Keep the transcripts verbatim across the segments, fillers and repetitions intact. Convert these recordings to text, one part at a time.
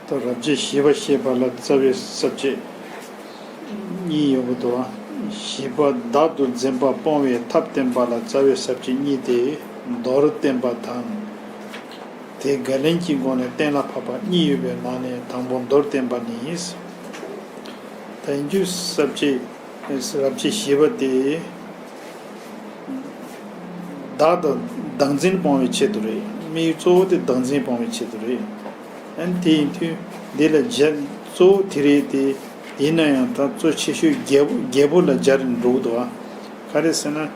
ད་རབ་བྱེད་བཞི་པ་ཞེས་པ་ལ་རྩ་བའི་ས་བཅད་གཉིས་ཡོད་པ་འདུག། བཞི་པ་བདག་ཏུ་འཛིན་པ་སྤོང་བའི་ཐབས་བསྟན་པ་ལ་རྩ་བའི་ས་བཅད་གཉིས་ཏེ། མདོར་བསྟན་པ་དང་། དེ་བརྒལ་ལན་གྱི་སྒོ་ནས་གཏན་ལ་ཕབ་པ་གཉིས་ཡོད་པའི་ནང་ནས་དང་པོ་མདོར་བསྟན་པ་ནི། ད་ཡིན་རྒྱུའི་ས་བཅད། རབ་བྱེད་བཞི་པ་དེ། བདག་དང་བདག་འཛིན་སྤོང་བའི་ཆེད་དུ་རེད། དམིགས་ཡུལ་གཙོ་བོ་དེ་བདག་འཛིན་སྤོང་བའི་ཆེད་དུ་རེད། ཨན་དེ་ཡིན་དུས་འདི་ལ་སྦྱར་གཙོ་བོ་དེ་རེད་དེ། ཡིན་ན་ཡང་ད་གཙོ་ཆེ་ཤོས་རྒྱལ་པོ་རྒྱལ་པོ་ལ་སྦྱར་འགྲོ་གི་འདུག་ཨ། ག་རེ་ཟེར་ན།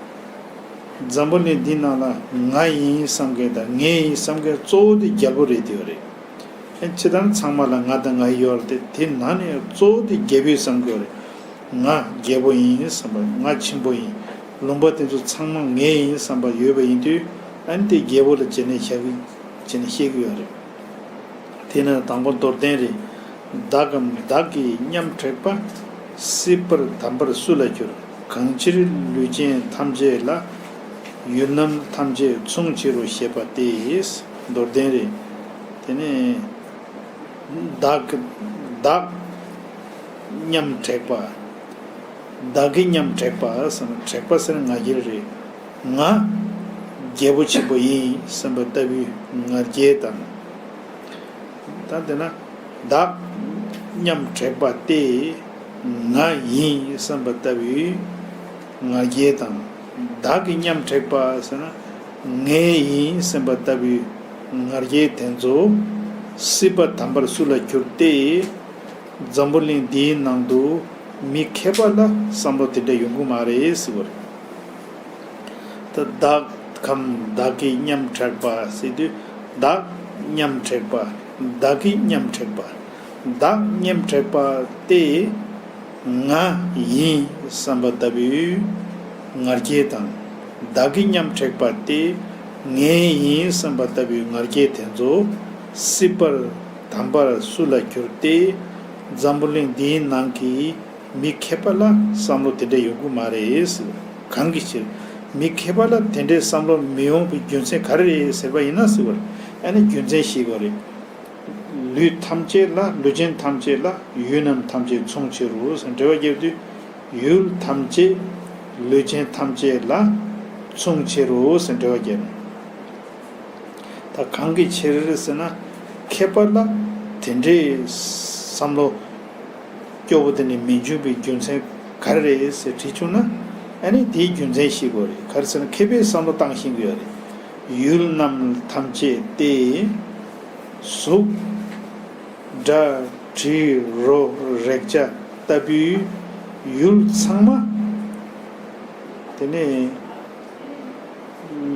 འཛམ་བུ་གླིང་འདི་ནང་ལ་ང་ཡིན་བསམ་མཁན་དང་ངའི་ཡིན་བསམ་མཁན་གཙོ་བོ་དེ་རྒྱལ་པོ་རེད་དེ་ཡོད་རེད། ཨེ་ཕྱི་དར་ཚང་མ་ལ་ང་དང་ང་ཡི་ཡོད་རེད་དེ། དེ་ནང་ནས་གཙོ་བོ་དེ་རྒྱལ་པོའི་བསམ་དགོས་རེད། ང་རྒྱལ་པོ་ཡིན་བསམ་པ། ང་ཆེན་པོ་ཡིན། ལུང་པ་དེ་ཚོ་ཚང་མ་ངའི་ཡིན་བསམ་པ་ཡོད་པ་ཡིན་དུས། ཨ་ནི་དེ་རྒྱལ་པོ་ལ་བྱས་ནས་བཞག་གི་བྱས་ནས་བཤད་གི་ཡོད་རེད། དེས་ན་དང་པོ་མདོར་བསྟན་རེད། བདག་གམ་བདག་གི་མཉམ་དྲེགས་པ། སྲིད་པར་དམ་པར་སུ་ལ་གྱུར། གང་ཕྱིར་ལུས་ཅན་ཐམས་ཅད་ལ། ཡུལ་རྣམས་ཐམས་ཅད་མཚུངས་ཕྱིར་རོ་ཞེས་པ་སྟེ། མདོར་བསྟན་རེད། དེ་ནས་བདག་གི་བདག་མཉམ་དྲེགས་པ། བདག་གི་མཉམ་དྲེགས་པ་ཟེར་ན། དྲེགས་པ་ཟེར་ན་ང་རྒྱལ་རེད། ང་རྒྱལ་པོ་ཆེན་པོ་ཡིན་བསམ་པ་ལྟ་བུའི་ང་རྒྱལ་དང་། ད་དེ་ན་བདག་མཉམ་དྲེགས་པ་སྟེ། ང་ཡིན་བསམ་པ་ལྟ་བུའི་ང་རྒྱལ་དང་། བདག་གི་མཉམ་དྲེགས་པ་ཟེར་ན། ངའི་ཡིན་བསམ་པ་ལྟ་བུའི་ང་རྒྱལ་དེ་ཚོ་སྲིད་པ་དམ་པར་སུ་ལ་གྱུར་ཏེ། འཛམ་བུ་གླིང་འདིའི་ནང་དུ་མི་མཁས་པ་ལ་བསམ་བློ་དེ་འདྲ་ཡོང་གི་མ་རེད་ཟེར་བ་རེད། ད་བདག་གམ་བདག་གི་མཉམ་དྲེགས་པ་ཟེར་དུས། བདག་མཉམ་དྲེགས་པ། བདག་གི་མཉམ་དྲེགས་པ། བདག་མཉམ་དྲེགས་པ་སྟེ། ང་ཡིན་བསམ་པ་ལྟ་བུའི་ང་རྒྱལ་དང་། བདག་གི་མཉམ་དྲེགས་པ་སྟེ། ངའི་ཡིན་བསམ་པ་ལྟ་བུའི་ང་རྒྱལ་དེ་ཚོ་སྲིད་པར་དམ་པར་སུ་ལ་གྱུར་ཏེ། འཛམ་བུ་གླིང་འདིའི་ནང་གི་མི་མཁས་པ་ལ་བསམ་བློ་དེ་འདྲ་ཡོང་གི་མ་རེད་ཟེར་བ་རེད། གང་གི་ཕྱིར། མི་མཁས་པ་ལ་དེ་འདྲའི་བསམ་བློ་མི་ཡོང་བའི་རྒྱུ་མཚན་ག་རེ་རེད་ཟེར་བ་ཡིན་ན་ཟེར་བ་རེད། ཨ་ནི་རྒྱུ་མཚན་ཤེས་དགོས་རེད། ལུས་ཐམས་ཅད་ལ། ལུས་ཅན་ཐམས་ཅད་ལ་ཡུལ་རྣམས་ཐམས་ཅད་མཚུངས་ཕྱིར་རོ་ཟེར་འགྲེལ་བ་བརྒྱབ་དུས། ཡུལ་ཐམས་ཅད་ལུས་ཅན་ཐམས་ཅད་ལ་མཚུངས་ཕྱིར་རོ་ཟེར་འགྲེལ་བ་བརྒྱབ་ནས། ད་གང་གི་ཕྱིར་ཟེར་ན། མཁས་པ་ལ་དེ་འདྲའི་བསམ་བློ་སྐྱོ་བོ་དེ་ནི་མི་འབྱུང་བའི་རྒྱུ་མཚན་ག་རེ་རེད་ཟེར་དྲིས་བྱུང་ན། ཨ་ནི་དེའི་རྒྱུ་མཚན་ཤེས་དགོས་རེད། ག་རེ་ཟེར་ན་མཁས་པའི་བསམ་བློ་བཏང་ཤེས་དགོས་རེད། ཡུལ་རྣམས་ཐམས་ཅད་སྟེ། གཟུགས་སྒྲ་དྲི་རོ་རེག་བྱ་ལྟ་བུའི་ཡུལ་ཚང་མ། དེ་ནས་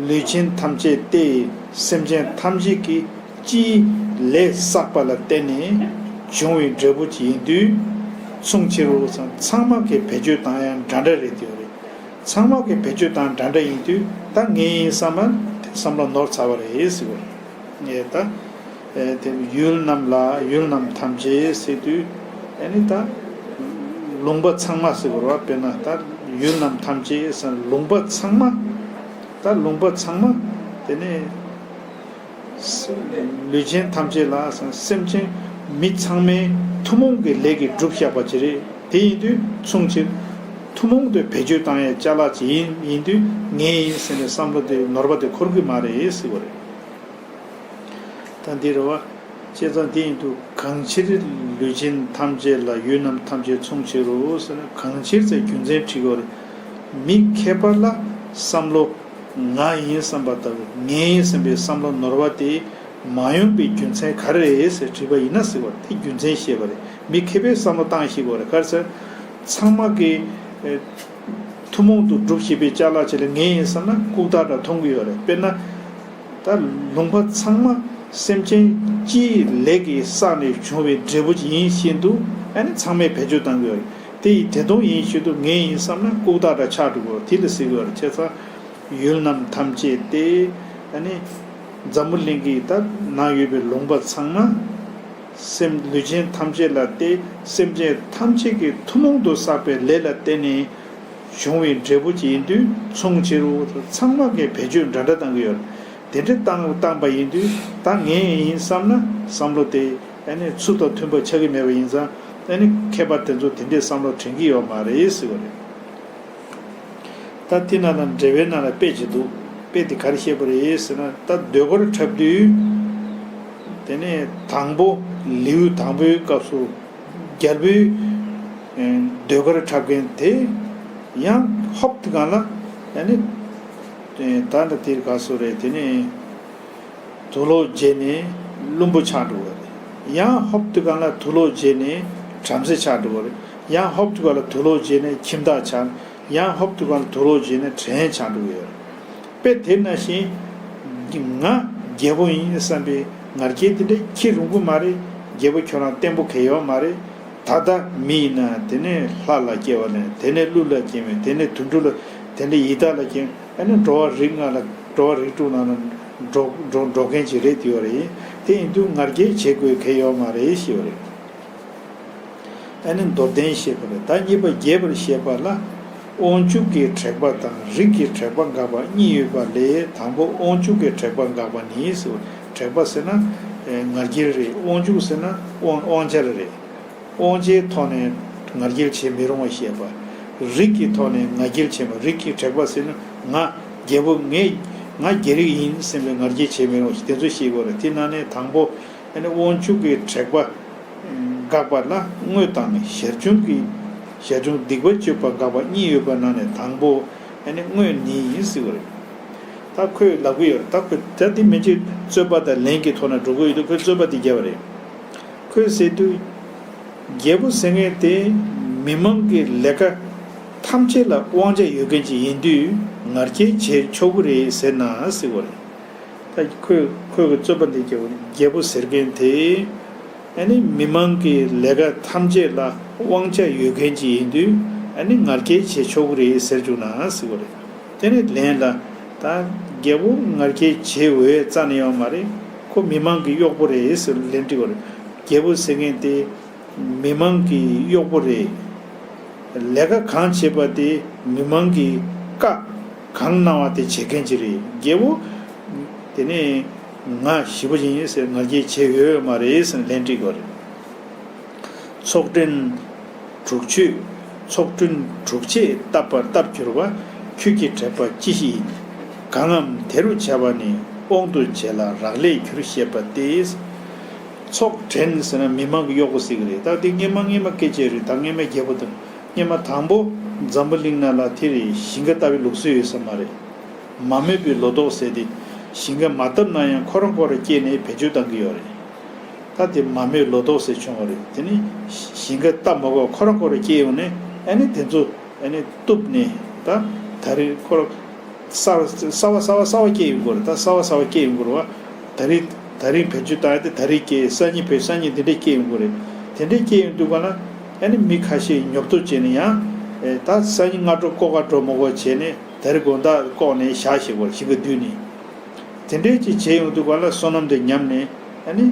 ལུས་ཅན་ཐམས་ཅད་སྟེ། སེམས་ཅན་ཐམས་ཅད་ཀྱི་སྤྱིའི་ལས་བསགས་པ་ལ་བརྟེན་ནས་བྱུང་བའི་འབྲས་བུ་ཅིག་ཡིན་དུས། མཚུངས་ཕྱིར་རོ་ཟེར། ཚང་མ་གིས་བེད་སྤྱོད་བཏང་ཡ་འདྲ་འདྲ་རེད་དེ་རེད། ཚང་མ་གིས་བེད་སྤྱོད་བཏང་འདྲ་འདྲ་ཡིན་དུས། ད་ངའི་ཡིན་བསམ་པ་དེ་བསམ་བློ་ནོར་ཚར་བ་རེད་ཟེར་བ་རེད། ངས་ད། ཨེ་དེ་ཡུལ་རྣམས་ལ། ཡུལ་རྣམས་ཐམས་ཅད་ཟེར་དུས། ཨ་ནི་ད་ལུང་པ་ཚང་མ་ཟེར་བ་རེད་བ། དཔེར་ན་ད་ཡུལ་རྣམས་ཐམས་ཅད་ཟེར་ན་ལུང་པ་ཚང་མ། ད་ལུང་པ་ཚང་མ་དེ་ནས་ལུས་ཅན་ཐམས་ཅད་ལ་ཟེར་ན་སེམས་ཅན་མི་ཚང་མའི་ཐུན་མོང་གི་ལས་ཀྱིས་གྲུབ་བཞག་པ་ཅིག་རེད། དེ་ཡིན་དུས་མཚུངས་ཕྱིར། ཐུན་མོང་དུ་བེད་སྤྱོད་བཏང་ཡའི་ཅ་ལག་ཅིག་ཡིན། ཡིན་དུས་ངའི་ཡིན་ཟེར་ནས་བསམ་བློ་དེ་ནོར་བ་དེ་འཁོར་གི་མ་རེད་ཟེར་བ་རེད། ད་འདི་རེད་བ། བྱས་ཙང་དེ་ཡིན་དུས་གང་ཕྱིར་ལུས་ཅན་ཐམས་ཅད་ལ་ཡུལ་རྣམས་ཐམས་ཅད་མཚུངས་ཕྱིར་རོ་ཟེར་ན། གང་ཕྱིར་ཟེར་རྒྱུ་མཚན་དྲི་དགོས་རེད། མི་མཁས་པ་ལ་བསམ་བློ་ང་ཡིན་བསམ་པ་ལྟ་བུ། ངའི་ཡིན་བསམ་པའི་བསམ་བློ་ནོར་བ་དེ་མ་ཡོང་པའི་རྒྱུ་མཚན་ག་རེ་རེད་ཟེར་དྲིས་པ་ཡིན་ན་ཟེར་བ་དེ་རྒྱུ་མཚན་བཤད་པ་རེད། མི་མཁས་པས་བསམ་བློ་བཏང་ཤེས་དགོས་རེད། ག་རེ་ཟེར། ཚང་མ་གིས་ཐུན་མོང་དུ་སྒྲུབ་བཞིན་པའི་ཅ་ལག་ཅིག་ལ་ངའི་ཡིན་བསམ་ན་ལྐུགས་རྟགས་འདྲ་མཐོང་གི་ཡོད་རེད། དཔེར་ན། ད་ལུང་པ་ཚང་མ་སེམས་ཅན་སྤྱིའི་ལས་ཀྱིས་བསགས་ནས་བྱུང་བའི་འབྲས་བུ་ཅིག་ཡིན་བཞིན་དུ། ཨ་ནི་ཚང་མས་བེད་སྤྱོད་བཏང་གི་ཡོད་རེད། དེ་ཡི་དེ་མཐོང་ཡིན་བཞིན་དུ་ངའི་ཡིན་བསམ་ན་ལྐུགས་རྟགས་འདྲ་ཆགས་འགྲོ་གི་ཡོད་རེད། དེ་ལ་ཟེར་གི་ཡོད་རེད། བྱས་ཙང་ཡུལ་རྣམས་ཐམས་ཅད་སྟེ། ཨ་ནི་འཛམ་བུ་གླིང་གི་ད་ནང་ཡོད་པའི་ལུང་པ་ཚང་མ། སེམས་ལུས་ཅན་ཐམས་ཅད་ལ་སྟེ། སེམས་ཅན་ཐམས་ཅད་ཀྱིས་ཐུན་མོང་དུ་བསགས་པའི་ལས་ལ་བརྟེན་ནས་བྱུང་བའི་འབྲས་བུ་ཅིག་ཡིན་དུས་མཚུངས་ཕྱིར་རོ། ཚང་མ་གིས་བེད་སྤྱོད་འདྲ་འདྲ་བཏང་གི་ཡོད་རེད། དེ་འདྲ་བཏང་བཏང་པ་ཡིན་དུས་ད་ངའི་ཡིན་བསམ་ན་བསམ་བློ་དེ་ ཨ་ནི་ཚུལ་དང་མཐུན་པ་ཆགས་ཀྱི་མེད་པ་ཡིན་ཙང་། ཨ་ནི་མཁས་པ་དེ་ཚོ་དེ་འདྲའི་བསམ་བློ་དྲན་གྱི་ཡོད་མ་རེད་ཟེར་བ་རེད། ད་དེ་ནང་ལ་འགྲེལ་པའི་ནང་ལ་དཔེ་ཅིག་འདུག་དཔེ་དེ་ག་རེ་བཤད་པ་རེད་ཟེར་ན། ད་ཟློས་གར་འཁྲབ་དུས། དེ་ནས་དང་པོ་ལེའུ་དང་པོའི་སྐབས་སུ། རྒྱལ་པོའི་ཨེ་ཟློས་གར་འཁྲབ་མཁན་དེ་ཡང་ཧོབ་དེ་གང་ལ། ཨ་ནི་ཨེ་ད་ལྟ་དེར་ག་སོ་རེད། དེ་ནས་དུག་ལོག་བརྗེས་ནས་བླུན་པོ་ཆགས་འགྲོ་བ་རེད། ཡང་ཧོབ་དེ་གང་ལ་དུག་ལོག་བརྗེས་ནས་བྲམ་ཟེ་ཆགས་འགྲོ་བ་རེད། ཡང་ཧོབ་དེ་གང་ལ་དུག་ལོག་བརྗེས་ནས་ཁྱིམ་བདག་ཆགས། ཡང་ཧོབ་དེ་གང་ལ་དུག་ལོག་བརྗེས་ནས་བྲན་ཆགས་འགྲོ་གི་ཡོད་རེད། དཔེ་དེ་ནང་བཞིན། ང་རྒྱལ་པོ་ཡིན་བསམ་པའི་ང་རྒྱལ་དེ་འདྲ་འཁྱེར་རུང་གི་མ་རེད། རྒྱལ་པོ་ཁྱོད་རང་བརྟན་པོ་གལ་ཡོད་མ་རེད། ད་ལྟ་མི་ཡིན་ན་དེ་ནས་ལྷ་ལ་སྐྱེ་བ་ནས། དེ་ནས་ཀླུ་ལ་སྐྱེ་བས། དེ་ནས་དུད་འགྲོ་ལ། དེ་ནས་ཡི་དྭགས་ལ་སྐྱེ་བས། ཨ་ནི་འགྲོ་བ་རིགས་ལྔ་ལ། འགྲོ་བ་རིགས་དྲུག་ནང་ལ་འགྲོ་འགྲོ་འགྲོ་མཁན་ཅིག་རེད། དེ་ཡོད་རེད། དེ་ཡིན་དུས་ང་རྒྱལ་བྱེད་དགོས་གལ་ཡོད་མ་རེད་ཞེས་པ་རེད། ཨ་ནི་མདོར་བསྟན་བཤད་པ་རེད། ད་གཉིས་པ་རྒྱས་པར་བཤད་པ་ལ། དབང་ཕྱུག་གི་དྲེགས་པ་དང་རིགས་ཀྱི་དྲེགས་པ་དགག་པ་གཉིས་ཡོད་པ་ལས། དང་པོ་དབང་ཕྱུག་གི་དྲེགས་པ་དགག་པ་ནི་ཟེར་བ། དྲེགས་པ་ཟེར་ན་ཨེ་ང་རྒྱལ་རེད། དབང་ཕྱུག་ཟེར་ན་དབང་དབང་ཆ་རེད། དབང་ཆའི་ཐོག་ནས་ང་རྒྱལ་བྱེད་མི་རུང་བ་བཤད་པ། རིགས་ཀྱི་ཐོག་ནས་ང་རྒྱལ་བྱེད་པ། རིགས་ཀྱི་དྲེགས་པ་ཟེར་ན་ང་རྒྱལ་པོ། ངས་ང་རྒྱལ་རིགས་ཡིན་བསམ་པའི་ང་རྒྱལ་བྱེད་མི་རུང་བ་དེ་ཚོ་བཤད་དགོས་རེད། དེ་ནང་ནས་དང་པོ། ཨ་ནི་དབང་ཕྱུག་གི་དྲེགས་པ་དགག་པ་ལ་དངོས་དང་ཞར་བྱུང་གི། ཞར་བྱུང་སྡིག་པ་སྤྱོད་པ་དགག་པ་གཉིས་ཡོད་པ་ནང་ནས་དང་པོ། ཨ་ནི་དངོས་ནི་ཡིན་ཟེར་བ་རེད། ད་ཁོས་ལབ་གི་ཡོད་རེད། ད་ཁོས་ད་འདི་མན་ཆད་རྩོད་པ་དང་ལན་གྱི་ཐོག་ནས་འགྲོ་གི་ཡོད་དུས། ཁོས་རྩོད་པ་འདི་བརྒྱབ་པ་རེད། ཁོས་ཟེར་དུས། རྒྱལ་པོ་ཟེར་མཁན་དེ་མི་མང་གི་ལས་ཀ་ཐམས་ཅད་ལ་དབང་ཆ་ཡོད་མཁན་ཅིག་ཡིན་དུས་ང་རྒྱལ་བྱེད་ཆོག་གི་རེད་ཟེར་ན་ཟེར་བ་རེད། ད་ཁོས་ཁོས་ཀྱི་རྩོད་པ་འདི་རྒྱལ་པོ། རྒྱལ་པོ་ཟེར་མཁན་དེ་ཨ་ནི་མི་མང་གི་ལས་ཀ་ཐམས་ཅད་ལ་དབང་ཆ་ཡོད་མཁན་ཅིག་ཡིན་དུས། ཨ་ནི་ང་རྒྱལ་བྱེད་ཆོག་གི་རེད་ཟེར་བཅུག་ན་ཟེར་བ་རེད། དེ་ནས་ལན་ལ། ད་རྒྱལ་པོ་ང་རྒྱལ་བྱེད་འོས་རྩ་ནས་ཡོད་མ་རེད། ཁོ་མི་མང་གི་གཡོག་པོ་རེད་ཟེར་ལན་འབྲི་བ་རེད། རྒྱལ་པོ་ཟེར་མཁན་དེ་མི་མང་གི་གཡོག་པོ་རེད། ལས་ཀ་གང་བྱེད་པ་དེ་མི་མང་གི་བཀའ་གང་གནང་བ་དེ་བྱེད་མཁན་ཅིག་རེད། རྒྱལ་པོ་དེ་ནས་ང་ཞི་བ་ཅན་ཡིན་ཟེར་ང་རྒྱལ་བྱེད་འོས་མ་རེད་ཟེར་ལན་འབྲི་དགོས་རེད། ཚོགས་དྲན་དྲུག་ཆོས། ཚོགས་དྲན་དྲུག་ཆོས་བཏབ་པར་བཏབ་གྱུར་པ། ཁྱོད་ཀྱི་དྲེགས་པ་ཅི་ཞིག་ཡིན། གང་ངམ་དེ་རུ་བྱ་བ་ནི། དབང་དུ་བྱས་ལ་རག་ལས་གྱུར་ཞེས་པ་སྟེ། ཚོགས་དྲན་ཟེར་ན་མི་མང་གི་གཡོག་པོ་ཟེར་གི་རེད། ད་དེ་སྔས་མ་སྔས་མ་སྐད་ཆ་རེད། ད་སྔས་མ་རྒྱལ་པོ་དང་། སྔས་མ་དང་པོ་འཛམ་བུ་གླིང་ནང་ལ་དེ་རེད། ཞིང་ཁ་བཏབ་པའི་ལུགས་སྲོལ་ཡོད་ས་མ་རེད། མ་རྨོས་པའི་ལོ་ཏོག་ཟེར་དེ། ཞིང་ཁ་མ་བཏབ་ན་ཡང་ཁོ་རང་ཁོ་རང་སྐྱེས་ནས་བེད་སྤྱོད་བཏང་གི་ཡོད་རེད། ད་དེ་མ་རྨོས་ལོ་ཏོག་ཟེར་བྱུང་བ་རེད། དེ་ནི་ཞིང་ཁ་བཏབ་མ་དགོས་ཁོ་རང་ཁོ་རང་སྐྱེས་ཡོང་ནས། ཨ་ནི་དེ་ཚོ་ཨ་ནི་གཏུབ་ནས། ད་ད་རེས་ཁོ་རང་གསར་གསར་བ་གསར་བ་གསར་བ་སྐྱེས་ཡོང་གི་རེད། ད་གསར་བ་གསར་བ་སྐྱེས་ཡོང་གི་རེད་བ། ད་རེས་ད་རེས་བེད་སྤྱོད་བཏང་ཡ་དེ་ད་རེས་སྐྱེས། སང་ཉིན་བེད། སང་ཉིན་དེ་འདྲས་སྐྱེས་ཡོང་གི་རེད། དེ་འདྲས་སྐྱེས་ཡོང་དུས་ག་ན་ཨ་ནི་མི་ཁ་ཤས་ཉོབ་ཏོ་བྱས་ནས་ཡང་། ཨེ་ད་སང་ཉིན་སྔ་དྲོ་ལྐོག་ག་འགྲོ་མ་དགོས་བྱས་ནས། ད་རེས་དགོང་དག་ལྐོག་ནས་ཞག་ཞིག་བར་ཞིང་ཁ་བསྡུས་ནས། དེ་འདྲས་ཅིག་བྱས་ཡོང་དུས་ག་ལ་བསོད་ནམས་དེ་ཉམས་ནས། ཨ་ནི་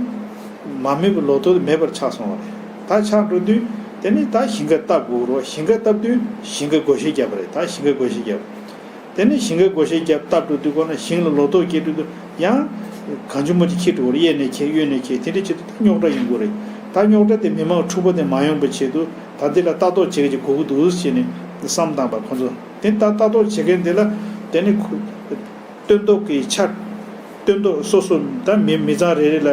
མ་རྨོས་པའི་ལོ་ཏོག་དེ་མེད་པར་ཆགས་སོང་བ་རེད། ད་ཆགས་འགྲོ་དུས་དེ་ནི་ད་ཞིང་ཁ་བཏབ་དགོས་རེད། ཞིང་ཁ་བཏབ་དུས་ཞིང་ཁ་བགོ་བཤའ་བརྒྱབ་པ་རེད། ད་ཞིང་ཁ་བགོ་བཤའ་བརྒྱབ། དེ་ནི་ཞིང་ཁ་བགོ་བཤའ་བརྒྱབ་བཏབ་འགྲོ་དུས་ག་ན་ཞིང་ལ་ལོ་ཏོག་སྐྱེ་འགྲོ་དུས་ཡང་གང་བྱུང་མ་བྱུང་འཁྱེར་འགྲོ་བ་རེད། གཡས་ནས་འཁྱེར་གཡོན་ནས་འཁྱེར། དེ་འདྲས་བྱེད་དུས་ད་རྙོག་དྲ་ཡོང་གི་རེད། ད་རྙོག་དྲ་དེ་མི་མང་འཁྲུག་པ་དེ་མ་ཡོང་བའི་ཆེད་དུ་ད་འདི་ལ་ལྟ་རྟོག་བྱེད་མཁན་ཅིག་དགོས་ཀྱི་འདུག་ཟེར་ནས་བསམ་བཏང་པ་ཁོ་ཚོ། དེ་ད་ལྟ་རྟོག་བྱེད་མཁན་དེ་ལ་དེ་ནི་ཁོ་སྟོན་ཐོག་གི་ཆ། སྟོན་ཐོག་སོ་སོ་ད་མི་མི་ཚང་རེ་རེ་ལ་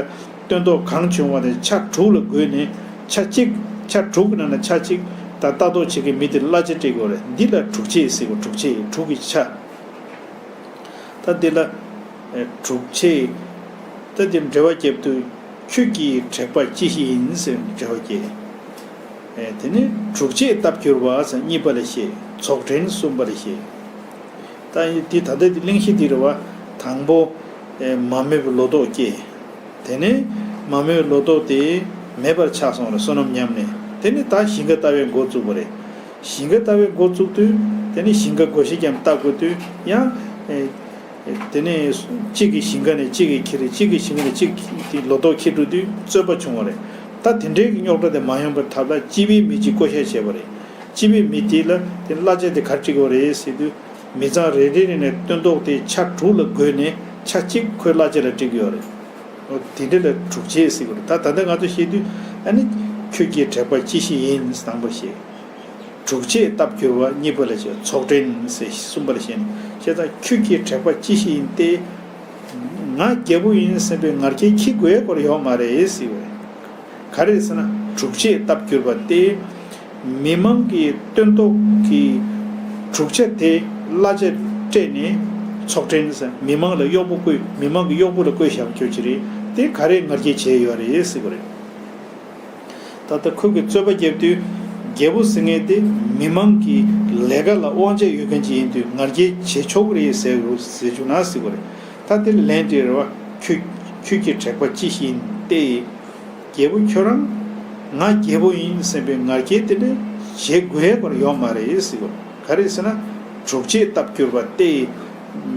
སྟོན་ཐོག་གང་བྱུང་བ་དེ་ཆ་དྲུག་ལ་བགོས་ནས། ཆ་གཅིག་ཆ་དྲུག་གི་ནང་ན་ཆ་གཅིག་ད་ལྟ་རྟོག་བྱེད་མཁན་མི་དེ་ལ་གླ་ཆ་སྤྲད་དགོས་རེད། འདི་ལ་དྲུག་ཆ་ཟེར་གོ། དྲུག་ཆ། དྲུག་གི་ཆ། ད་འདི་ལ་ཨེ་དྲུག་ཆ། ད་འདི་འགྲེལ་པ་བརྒྱབ་དུས། ཁྱོད་ཀྱི་དྲེགས་པ་ཅི་ཞིག་ཡིན་ཟེར་འགྲེལ་པ་བརྒྱབ། ཨེ་དེ་ནི་དྲུག་ཆ་བཏབ་གྱུར་པ་ཟེར་གཉིས་པ་ལ་བཤད། ཚོགས་དྲན་གསུམ་པ་ལ་བཤད། ད་འདི་ད་ལྟ་འདི་གླེང་གཞི་འདི་རེད་བ། དང་པོ་ཨེ་མ་རྨོས་པའི་ལོ་ཏོག་སྐྱེ། དེ་ནས་མ་རྨོས་ལོ་ཏོག་དེ་མེད་པར་ཆགས་སོང་རེད། བསོད་ནམས་ཉམས་ནས། དེ་ནས་ད་ཞིང་ཁ་བཏབ་པའི་འགོ་བཙུགས་པ་རེད། ཞིང་ཁ་བཏབ་པའི་འགོ་བཙུགས་དུས་དེ་ནས་ཞིང་ཁ་བགོ་བཤའ་རྒྱབ་བཏབ་དགོས་དུས་ཡང་། ཨེ་དེ་ནས་གཅིག་གི་ཞིང་ཁ་ནས་གཅིག་གིས་འཁྱེར། གཅིག་གི་ཞིང་ཁ་ནས་གཅིག་གིས་ལོ་ཏོག་འཁྱེར་འགྲོ་དུས་རྩོད་པ་བྱུང་བ་རེད། ད་དེ་འདྲའི་རྙོག་དྲ་དེ་མ་ཡོང་བའི་ཐབས་ལ་སྤྱི་པའི་མི་གཅིག་བསྐོ་བཞག་བྱས་པ་རེད། སྤྱི་པའི་མི་དེ་ལ་དེ་གླ་ཆ་དེ་ག་རེ་སྤྲད་དགོས་རེད་ཟེར་དུས། མི་ཚང་རེ་རེ་ནས་སྟོན་ཐོག་དེ་ཆ་དྲུག་ལ་བགོས་ནས་ཆ་གཅིག་ཁོའི་གླ་ཆ་ལ་སྤྲད་ཀྱི་ཡོད་རེད། དེ་འདྲ་ལ་དྲུག་ཅེས་ཟེར་གི་རེད། ད་ད་ལྟ་ང་ཚོ་བཤད་དུས་ཨ་ནི་ཁྱོད་ཀྱི་དྲེགས་པ་ཅི་ཞིག་ཡིན་དང་པོ་བཤད། དྲུག་ཅེས་བཏབ་གྱུར་པ་གཉིས་པ་ལ་བཤད་ཚོགས་དྲན་ཟེར་གསུམ་པ་ལ་བཤད་ནས་བཤད་ཙང་ཁྱོད་ཀྱི་དྲེགས་པ་ཅི་ཞིག་ཡིན་ཏེ། ང་རྒྱལ་པོ་ཡིན་བསམ་པའི་ང་རྒྱལ་འཁྱེར་དགོས་སྐོར་ཡོད་མ་རེད་ཟེར་བས། ག་རེ་ཟེར་ན་དྲུག་ཅེས་བཏབ་གྱུར་པ་སྟེ། མི་མང་གི་སྟོན་ཐོག་གི་དྲུག་ཅེས་དེ་གླ་ཆ་སྤྲད་ནས་ཚོགས་དྲན་ཟེར་མི་མང་ལ་གཡོག་པོ་བསྐོས་མི་མང་གི་གཡོག་པོ་ལ་བསྐོས་བཞག་རྒྱུ་ཅིག་རེད། དེ་ག་རེ་ང་རྒྱལ་བྱས་ཡོད་རེད་ཟེར་བ་རེད། ད་ལྟ་ཁོ་གི་རྩོད་པ་རྒྱབ་དུས་རྒྱལ་པོ་ཟེར་མཁན་དེ་མི་མང་གི་ལས་ཀ་ལ་དབང་ཆ་ཡོད་མཁན་ཅིག་ཡིན་དུས་ང་རྒྱལ་བྱེད་ཆོག་གི་རེད་ཟེར་རུ་ཟེར་བཅུག་ན་ཟེར་བ་རེད། ད་དེ་ལན་དེ་རེད་བ། ཁྱོད་ཁྱོད་ཀྱི་དྲེགས་པ་ཅི་ཞིག་ཡིན་ཏེ། རྒྱལ་པོ་ཁྱོད་རང་ང་རྒྱལ་པོ་ཡིན་ཟེར་བའི་ང་རྒྱལ་དེ་འདྲ་བྱེད་དགོས་པར་ཡོད་མ་རེད་ཟེར་བ། ག་རེ་ཟེར་ན་དྲུག་ཅེས་བཏབ་གྱུར་པ་སྟེ།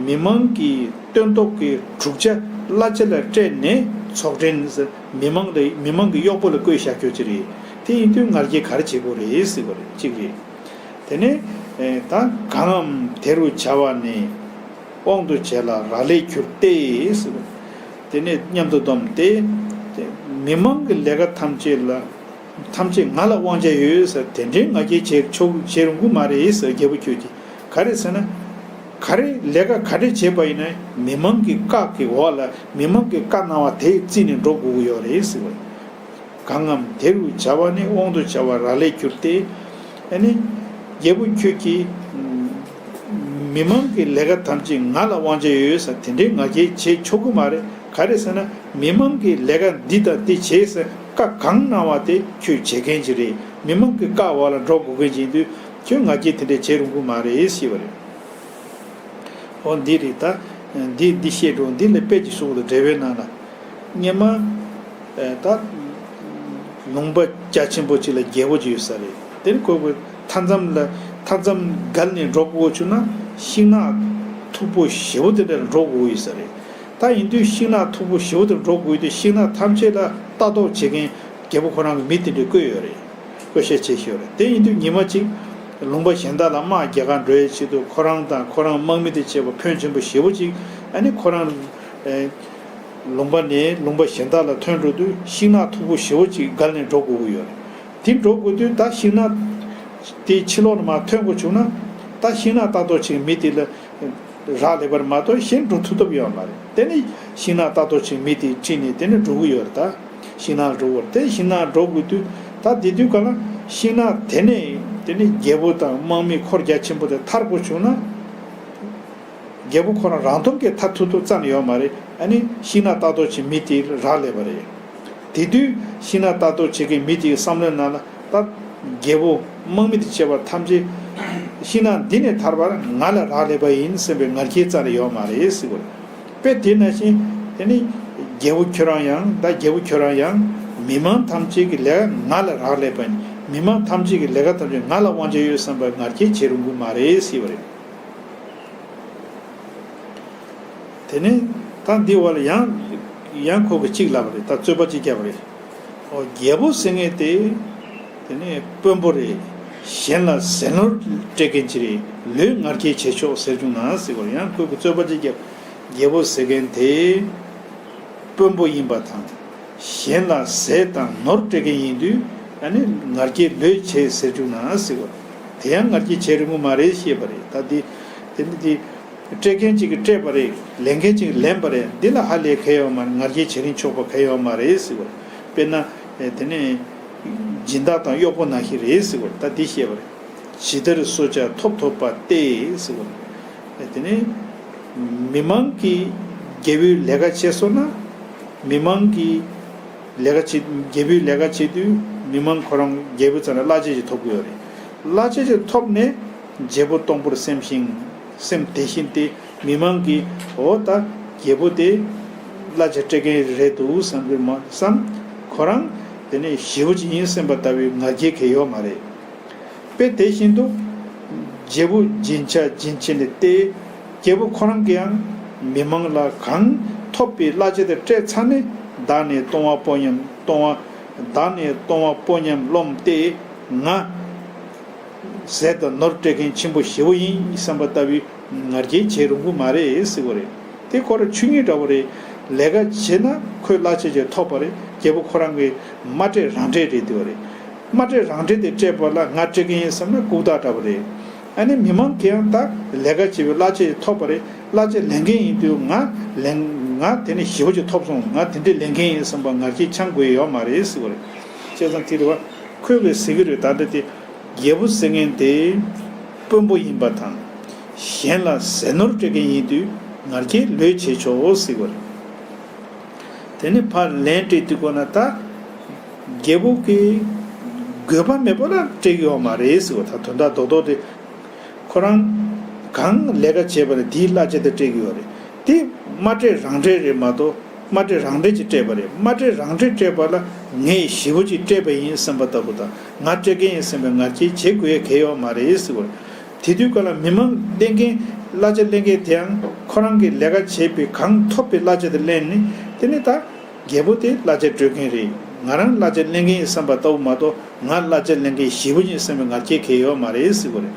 མི་མང་གི་སྟོན་ཐོག་གི་དྲུག་ཅ་གླ་ཆ་ལ་སྤྲད་ནས་ཚོགས་དྲན་ཟེར་མི་མང་ལ་མི་མང་གི་གཡོག་པོ་ལ་བསྐོས་བཞག་རྒྱུ་ཅིག་རེད། དེ་ཡིན་དུས་ང་རྒྱལ་ག་རེ་བྱེད་དགོས་རེད་ཟེར་བ་རེད། གཅིག་རེད། དེ་ནས་ད་གང་འམ་དེ་རུ་བྱ་བ་ནི། དབང་དུ་བྱས་ལ་རག་ལས་གྱུར་ཏེ་ཟེར་བ། དེ་ནས་མཉམ་དུ་བསྡོམས་ཏེ། མི་མང་གི་ལས་ཀ་ཐམས་ཅད་ལ། ཐམས་ཅད་ང་ལ་དབང་ཆ་ཡོད་ཟེར་དེ་འདྲའི་ང་རྒྱལ་བྱེད་ཆོག་བྱེད་རུང་གི་མ་རེད་ཟེར་རྒྱལ་པོ་ཁྱོད་ཀྱིས། ག་རེ་ཟེར་ན། ག་རེ་ལས་ཀ་ག་འདྲས་བྱས་པ་ཡིན་ན་མི་མང་གི་བཀའ་གི་འོག་ལ་མི་མང་གི་བཀའ་གནང་བ་དེ་བརྩིས་ནས་འགྲོ་དགོས་ཀྱི་ཡོད་རེད་ཟེར་བ། གང་ངམ་དེ་རུ་བྱ་བ་ནི་དབང་དུ་བྱ་བ་རག་ལས་གྱུར་ཏེ། ཨ་ནི། རྒྱལ་པོ་ཁྱོད་ཀྱིས། མི་མང་གི་ལས་ཀ་ཐམས་ཅད་ང་ལ་དབང་ཆ་ཡོད་ཟེར་དེ་འདྲའི་ང་རྒྱལ་བྱེད་ཆོག་གི་མ་རེད། ག་རེ་ཟེར་ན་མི་མང་གི་ལས་ཀ་འདི་དང་འདི་བྱེད་ཟེར་བཀའ་གང་གནང་བ་དེ་ཁྱོད་བྱེད་མཁན་ཅིག་རེད། མི་མང་གི་བཀའ་འོག་ལ་འགྲོ་དགོས་མཁན་ཅིག་ཡིན་དུས་ཁྱོད་ང་རྒྱལ་དེ་འདྲས་བྱེད་རུང་གི་མ་རེད་ཞེས་པ་རེད། འོ་འདི་རེད་ད། འདི་འདི་བཤད་འགྲོ་འདི་ལ་དཔེ་ཅིག་གསུངས་འདུག་འགྲེལ་པའི་ནང་ལ། སྔོན་མ། ད། ལུང་པ་རྒྱ་ཆེན་པོ་ཅིག་ལ་རྒྱལ་པོ་ཅིག་ཡོད་ས་རེད། དེ་ནི་ཁོ་གི་མཐའ་མཚམས་ལ་མཐའ་མཚམས་བརྒལ་ནས་འགྲོ་དགོས་བྱུང་ན་ཤིང་ནགས་མཐུག་པོ་ཞེ་པོ་དེ་འདྲ་ལ་འགྲོ་དགོས་ཡོད་ས་རེད། ད་ཡིན་དུས་ཤིང་ནགས་མཐུག་པོ་ཞེ་པོ་དེ་འགྲོ་དགོས་དུས་ཤིང་ནགས་ཐམས་ཅད་ལ་ལྟ་རྟོག་བྱེད་མཁན་རྒྱལ་པོ་ཁོ་རང་གི་མི་དེ་འདྲ་བསྐོས་ཡོད་རེད། བསྐོ་བཞག་བྱས་ཤོར་རེད། དེ་ཡིན་དུས་ཉི་མ་གཅིག་ལུང་པ་གཞན་དག་ལ་དམག་རྒྱག་གར་འགྲོ་ཡའི་ཆེད་དུ་ཁོ་རང་དང་ཁོ་རང་དམག་མི་དང་བཅས་པ་ཕོན་ཆེན་པོ་ཞེ་པོ་ཅིག་ཨ་ནི་ཁོ་རང་། ཨེ། ལུང་པ་ནས་ལུང་པ་གཞན་དག་ལ་ཐོན་འགྲོ་དུས་ཤིང་ནགས་མཐུག་པོ་ཞེ་པོ་ཅིག་བརྒལ་ནས་འགྲོ་དགོས་ཀྱི་ཡོད་རེད། དེ་འགྲོ་དགོས་དུས་ད་ཤིང་ནགས་དེ་ཕྱི་ལོགས་ནས་མར་ཐོན་དགོས་བྱུང་ན་ད་ཤིང་ནགས་ལྟ་རྟོག་བྱེད་མི་དེ་ལ་རག་ལས་པར་མ་གཏོགས་གཞན་འགྲོ་ཐུབ་ཐབས་ཡོད་མ་རེད། དེ་ནས་ཤིང་ནགས་ལྟ་རྟོག་བྱེད་མི་དེ་ཁྲིད་ནས་དེ་ནས་འགྲོ་གི་ཡོད་རེད་ད། ཤིང་ནགས་འགྲོ་བར་དེ་ཤིང་ནགས་འགྲོ་དགོས་དུས་ད་དེ་དུས་ག་ལ་ཤིང་ནགས་དེ་ནས་དེ་ནས་རྒྱལ་པོ་དང་དམག་མི་འཁོར་རྒྱ་ཆེན་པོ་དེ་ཐར་དགོས་བྱུང་ན། རྒྱལ་པོ་ཁོ་རང་རང་སྟོབས་ཀྱིས་ཐར་ཐུབ་ཐུབ་རྩ་ནས་ཡོད་མ་རེད། ཨ་ནི་ཤིང་ནགས་ལྟ་རྟོག་བྱེད་མི་དེ་རག་ལས་པ་རེད། དེ་དུས་ཤིང་ནགས་ལྟ་རྟོག་བྱེད་མཁན་མི་དེའི་བསམ་བློའི་ནང་ལ་ད་རྒྱལ་པོ་དམག་མི་དང་བཅས་པ་ཐམས་ཅད་ཤིང་ནགས་འདི་ནས་ཐར་པར་ང་ལ་རག་ལས་པ་ཡིན་བསམ་པའི་ང་རྒྱལ་རྩ་ནས་ཡོད་མ་རེད་ཟེར་བ་རེད། དཔེ་དེ་ནང་བཞིན་དེ་ནི་རྒྱལ་པོ་ཁྱོད་རང་ཡང་ད་རྒྱལ་པོ་ཁྱོད་རང་ཡང་མི་མང་ཐམས་ཅད་ཀྱི་ལས་ང་ལ་རག་ལས་པ་ཡིན། མི་མང་ཐམས་ཅད་ཀྱི་ལས་ཀ་ཐམས་ཅད་ང་ལ་དབང་ཆ་ཡོད་བསམ་པའི་ང་རྒྱལ་བྱེད་རུང་གི་མ་རེད་ཟེར་བ་རེད། དེ་ནས་ད་འདི་བ་ལ་ཡང་ཡང་ཁོ་གིས་གཅིག་ལབ་པ་རེད། ད་རྩོད་པ་གཅིག་བརྒྱབ་པ་རེད། ཨོ་རྒྱལ་པོ་ཟེར་མཁན་དེ་དེ་ནས་དཔོན་པོ་རེད། གཞན་ལ་ཟས་ནོར་སྤྲད་མཁན་ཅིག་རེད། ལུས་ང་རྒྱལ་བྱེད་ཆོག་ཟེར་བྱུང་ན་ཟེར་བ་རེད། ཡང་ཁོ་གིས་རྩོད་པ་གཅིག་བརྒྱབ། རྒྱལ་པོ་ཟེར་མཁན་དེ་དཔོན་པོ་ཡིན་པ་དང་གཞན་ལ་ཟས་དང་ནོར་སྤྲད་མཁན་ཡིན་དུས་ཨ་ནི་ང་རྒྱལ་ལོས་བྱེད་ཟེར་བྱུང་ན་ཟེར་བ་རེད། དེ་ཡང་ང་རྒྱལ་བྱེད་རུང་གི་མ་རེད་ཞེས་པ་རེད། ད་འདི་དེ་ནི་འདི། སྤྲད་མཁན་གཅིག་གིས་སྤྲད་པ་རེད། ལེན་མཁན་གཅིག་གིས་ལེན་པ་རེད། འདི་ལ་ཧ་ལས་གལ་ཡོད་མ་རེད། ང་རྒྱལ་བྱེད་རིན་ཆོག་པ་གལ་ཡོད་མ་རེད་ཟེར་བ་རེད། དཔེར་ན། དེ་ནས། སྦྱིན་བདག་དང་གཡོག་པོ་ནང་བཞིན་རེད་ཟེར་བ་རེད། ད་འདི་བཤད་པ་རེད། ཇི་ལྟར་གསོ་བྱ་ཐོབ་ཐོབ་པ་སྟེ་ཟེར་བ་རེད། དེ་ནས། མི་མང་གིས་རྒྱལ་པོའི་ལས་ཀ་བྱས་སོང་ན། མི་མང་གིས་ལས་ཀ་བྱེད་རྒྱལ་པོའི་ལས་ཀ་བྱེད་དུས་མི་མང་ཁོ་རང་རྒྱལ་པོའི་རྩ་ནས་གླ་ཆ་ཞིག་ཐོབ་ཀྱི་ཡོད་རེད། གླ་ཆ་ཞིག་ཐོབ་ནས། རྒྱལ་པོ་སྟོང་པོར་སེམས་ཤིང་སེམས་དེ་བཞིན་ཏེ་མི་མང་གིས་འོ་ད་རྒྱལ་པོ་དེ་གླ་ཆ་སྤྲད་མཁན་རེད་འདུག་བསམ་གྱི་མ་བསམ། ཁོ་རང་དེ་ནས་ཞེ་པོ་ཅིག་ཡིན་བསམ་པ་ལྟ་བུའི་ང་རྒྱལ་གང་ཡང་ཡོད་མ་རེད། དཔེ་དེ་བཞིན་དུ་རྒྱལ་པོ་སྦྱིན་བྱ་སྦྱིན་བྱེད་ནི་སྟེ། རྒྱལ་པོ་ཁོ་རང་གིས་ཡང་མི་མང་ལ་གང་ཐོབ་པའི་གླ་ཆ་དེ་སྤྲད་ཚར་ནས་བདག་ནི་གཏོང་བ་པོ་སྙམ་གཏོང་བ་བདག་ནི་གཏོང་བ་པོ་སྙམ་རློམ་སྟེ་ང་ཟས་དང་ནོར་སྤྲད་མཁན་ཆེན་པོ་ཞེ་པོ་ཡིན་བསམ་པ་ལྟ་བུའི་ང་རྒྱལ་བྱེད་རུང་གི་མ་རེད་ཟེར་བ་རེད། དེ་ཁོ་རང་ཆོས་ཉིད་འདྲ་བོ་རེད། ལས་ཀ་བྱས་ན་ཁོས་གླ་ཆ་ཅིག་ཐོབ་པ་རེད། རྒྱལ་པོ་ཁོ་རང་གིས་མ་སྤྲད་རང་སྤྲད་རེད་འདུག་རེད། མ་སྤྲད་རང་སྤྲད་དེ་སྤྲད་པ་ལ་ང་སྤྲད་ཀྱི་ཡིན་བསམ་ན་ལྐུགས་རྟགས་འདྲ་པོ་རེད། ཨ་ནི་མི་མང་གིས་ཡང་ད་ལས་ཀ་བྱས་པའི་གླ་ཆ་ཅིག་ཐོབ་པ་རེད། གླ་ཆ་ལེན་མཁན་ཡིན་དུས་ང་ལེན་ང་དེ་ནས་ཞེ་པོ་ཅིག་ཐོབ་སོང་། ང་དེ་འདྲས་ལེན་མཁན་ཡིན་བསམ་པ་ང་རྒྱལ་འཆང་དགོས་ཡོད་མ་རེད་ཟེར་བ་རེད། བྱས་ཙང་དེ་རེད་བ། ཁོས་གི་ཟེར་གི་རེད། ད་ལྟ་དེ་རྒྱལ་པོ་ཟེར་མཁན་དེ་དཔོན་པོ་ཡིན་པ་དང་གཞན་ལ་ཟས་ནོར་སྤྲད་མཁན་ཡིན་དུས་ང་རྒྱལ་ལོས་བྱེད་ཆོག་ཟེར་བ་རེད། དེ་ནས་ཕར་ལན་སྤྲད་དུས་གོ་ན་ད་རྒྱལ་པོ་གི་དགོས་པ་མེད་པ་ལ་སྤྲད་ཀྱི་ཡོད་མ་རེད་ཟེར་བ། ད་དོན་དག་རྡོག་རྡོག་དེ་ཁོ་རང་གང་ལས་ཀ་བྱས་པ་རེད། དེའི་གླ་ཆ་དེ་སྤྲད་ཀྱི་ཡོད་རེད། དེ་མ་སྤྲད་རང་སྤྲད་རེད་མ་གཏོགས་མ་སྤྲད་རང་སྤྲད་ཅིག་སྤྲད་པ་རེད། མ་སྤྲད་རང་སྤྲད་སྤྲད་པ་ལ་ངས་ཞེ་པོ་ཅིག་སྤྲད་པ་ཡིན་བསམ་པ་ལྟ་བུ་དང་ང་སྤྲད་མཁན་ཡིན་བསམ་པའི་ང་རྒྱལ་བྱེད་དགོས་ཡ་གལ་ཡོད་མ་རེད་ཟེར་བ་རེད། དེ་དུས་ག་ལ་མི་མང་ལེན་མཁན་གླ་ཆ་ལེན་མཁན་དེའང་ཁོ་རང་གིས་ལས་ཀ་བྱས་པའི་གང་ཐོབ་པའི་གླ་ཆ་དེ་ལེན་ནས་དེ་ནས་ད་རྒྱལ་པོ་དེ་གླ་ཆ་སྤྲོད་མཁན་རེད། ང་རང་གླ་ཆ་ལེན་མཁན་ཡིན་བསམ་པ་ལྟ་བུ་མ་གཏོགས་ང་གླ་ཆ་ལེན་མཁན་ཞེ་པོ་ཡིན་བསམ་པའི་ང་རྒྱལ་གལ་ཡོད་མ་རེད་ཟེར་བ་རེད།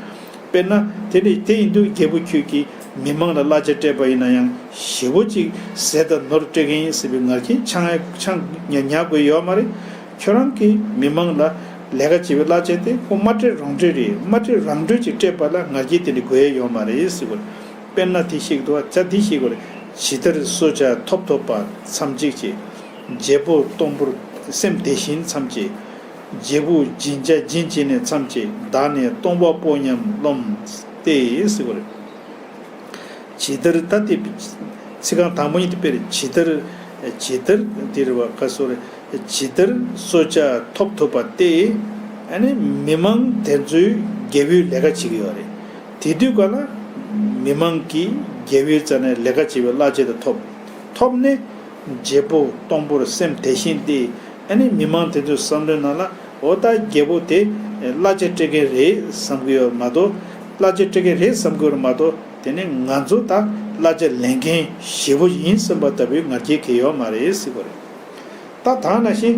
དཔེར་ན་དེ་ནི་དེ་ཡིན་དུས་རྒྱལ་པོ་ཁྱོད་ཀྱིས་མི་མང་ལ་གླ་ཆ་སྤྲད་པ་ཡིན་ན་ཡང་ཞེ་པོ་ཅིག་ཟས་དང་ནོར་སྤྲད་མཁན་ཡིན་ཟེར་བའི་ང་རྒྱལ་འཆང་འཆང་ཉ་ཉར་དགོས་ཡོད་མ་རེད། ཁྱོད་རང་གིས་མི་མང་ལ་ལས་ཀ་བྱེད་པའི་གླ་ཆ་དེ་ཁོ་མ་སྤྲད་རང་སྤྲད་རེད། མ་སྤྲད་རང་སྤྲད་ཅིག་སྤྲད་པ་ལ་ང་རྒྱལ་དེ་འདྲ་དགོས་ཡ་ཡོད་མ་རེད་ཟེར་བ་རེད། དཔེར་ན་དེ་ཤེས་ཀྱི་འདུག་བ། བྱ་དེ་ཤེས་དགོས་རེད། ཇི་ལྟར་གསོ་བྱ་ཐོབ་ཐོབ་པ་མཚམས་གཅིག་བྱེད། བརྗེ་པོ་གཏོང་པོར་སེམས་དེ་བཞིན་མཚམས་བཅད། བརྗེ་པོ་སྦྱིན་བྱ་སྦྱིན་བྱས་ནས་མཚམས་བཅད། བདག་ནི་གཏོང་བ་པོ་སྙོམས་རློམ་སྟེ་ཟེར་བ་རེད། ཇི་ལྟར་ད་དེ་ཚིག་རྐང་དང་པོ་ཉིད་དེ་དཔེ་རེད། ཇི་ལྟར་ཇི་ལྟར་འདིར་བ་ཁ་སོ་རེད། ཇི་ལྟར་གསོ་བྱ་ཐོབ་ཐུབ་པ་སྟེ། ཨ་ནི་མི་མང་དེ་ཚོས་རྒྱལ་པོའི་ལས་ཀ་བྱེད་ཀྱི་ཡོད་རེད། དེ་དུས་ག་ལ་མི་མང་གིས་རྒྱལ་པོའི་རྩ་ནས་ལས་ཀ་བྱེད་པའི་གླ་ཆ་དེ་ཐོབ། ཐོབ་ནས་བརྗེ་པོ་གཏོང་པོར་སེམས་དེ་བཞིན་ཏེ། ཨ་ནི་མི་མང་དེ་ཚོའི་བསམ་བློའི་ནང་ལ་འོ་ད་རྒྱལ་པོ་དེ་གླ་ཆ་སྤྲད་མཁན་རེད་བསམ་གྱི་ཡོད་མ་གཏོགས། གླ་ཆ་སྤྲད་མཁན་རེད་བསམ་གྱི་ཡོད་མ་གཏོགས། དེ་ནས་ང་ཚོ་ད་གླ་ཆ་ལེན་མཁན་ཞེ་པོ་ཡིན་བསམ་པ་ལྟ་བུའི་ང་རྒྱལ་གྱི་ཡོད་མ་རེད་ཟེར་བ་རེད། ད་ད་ནང་བཞིན་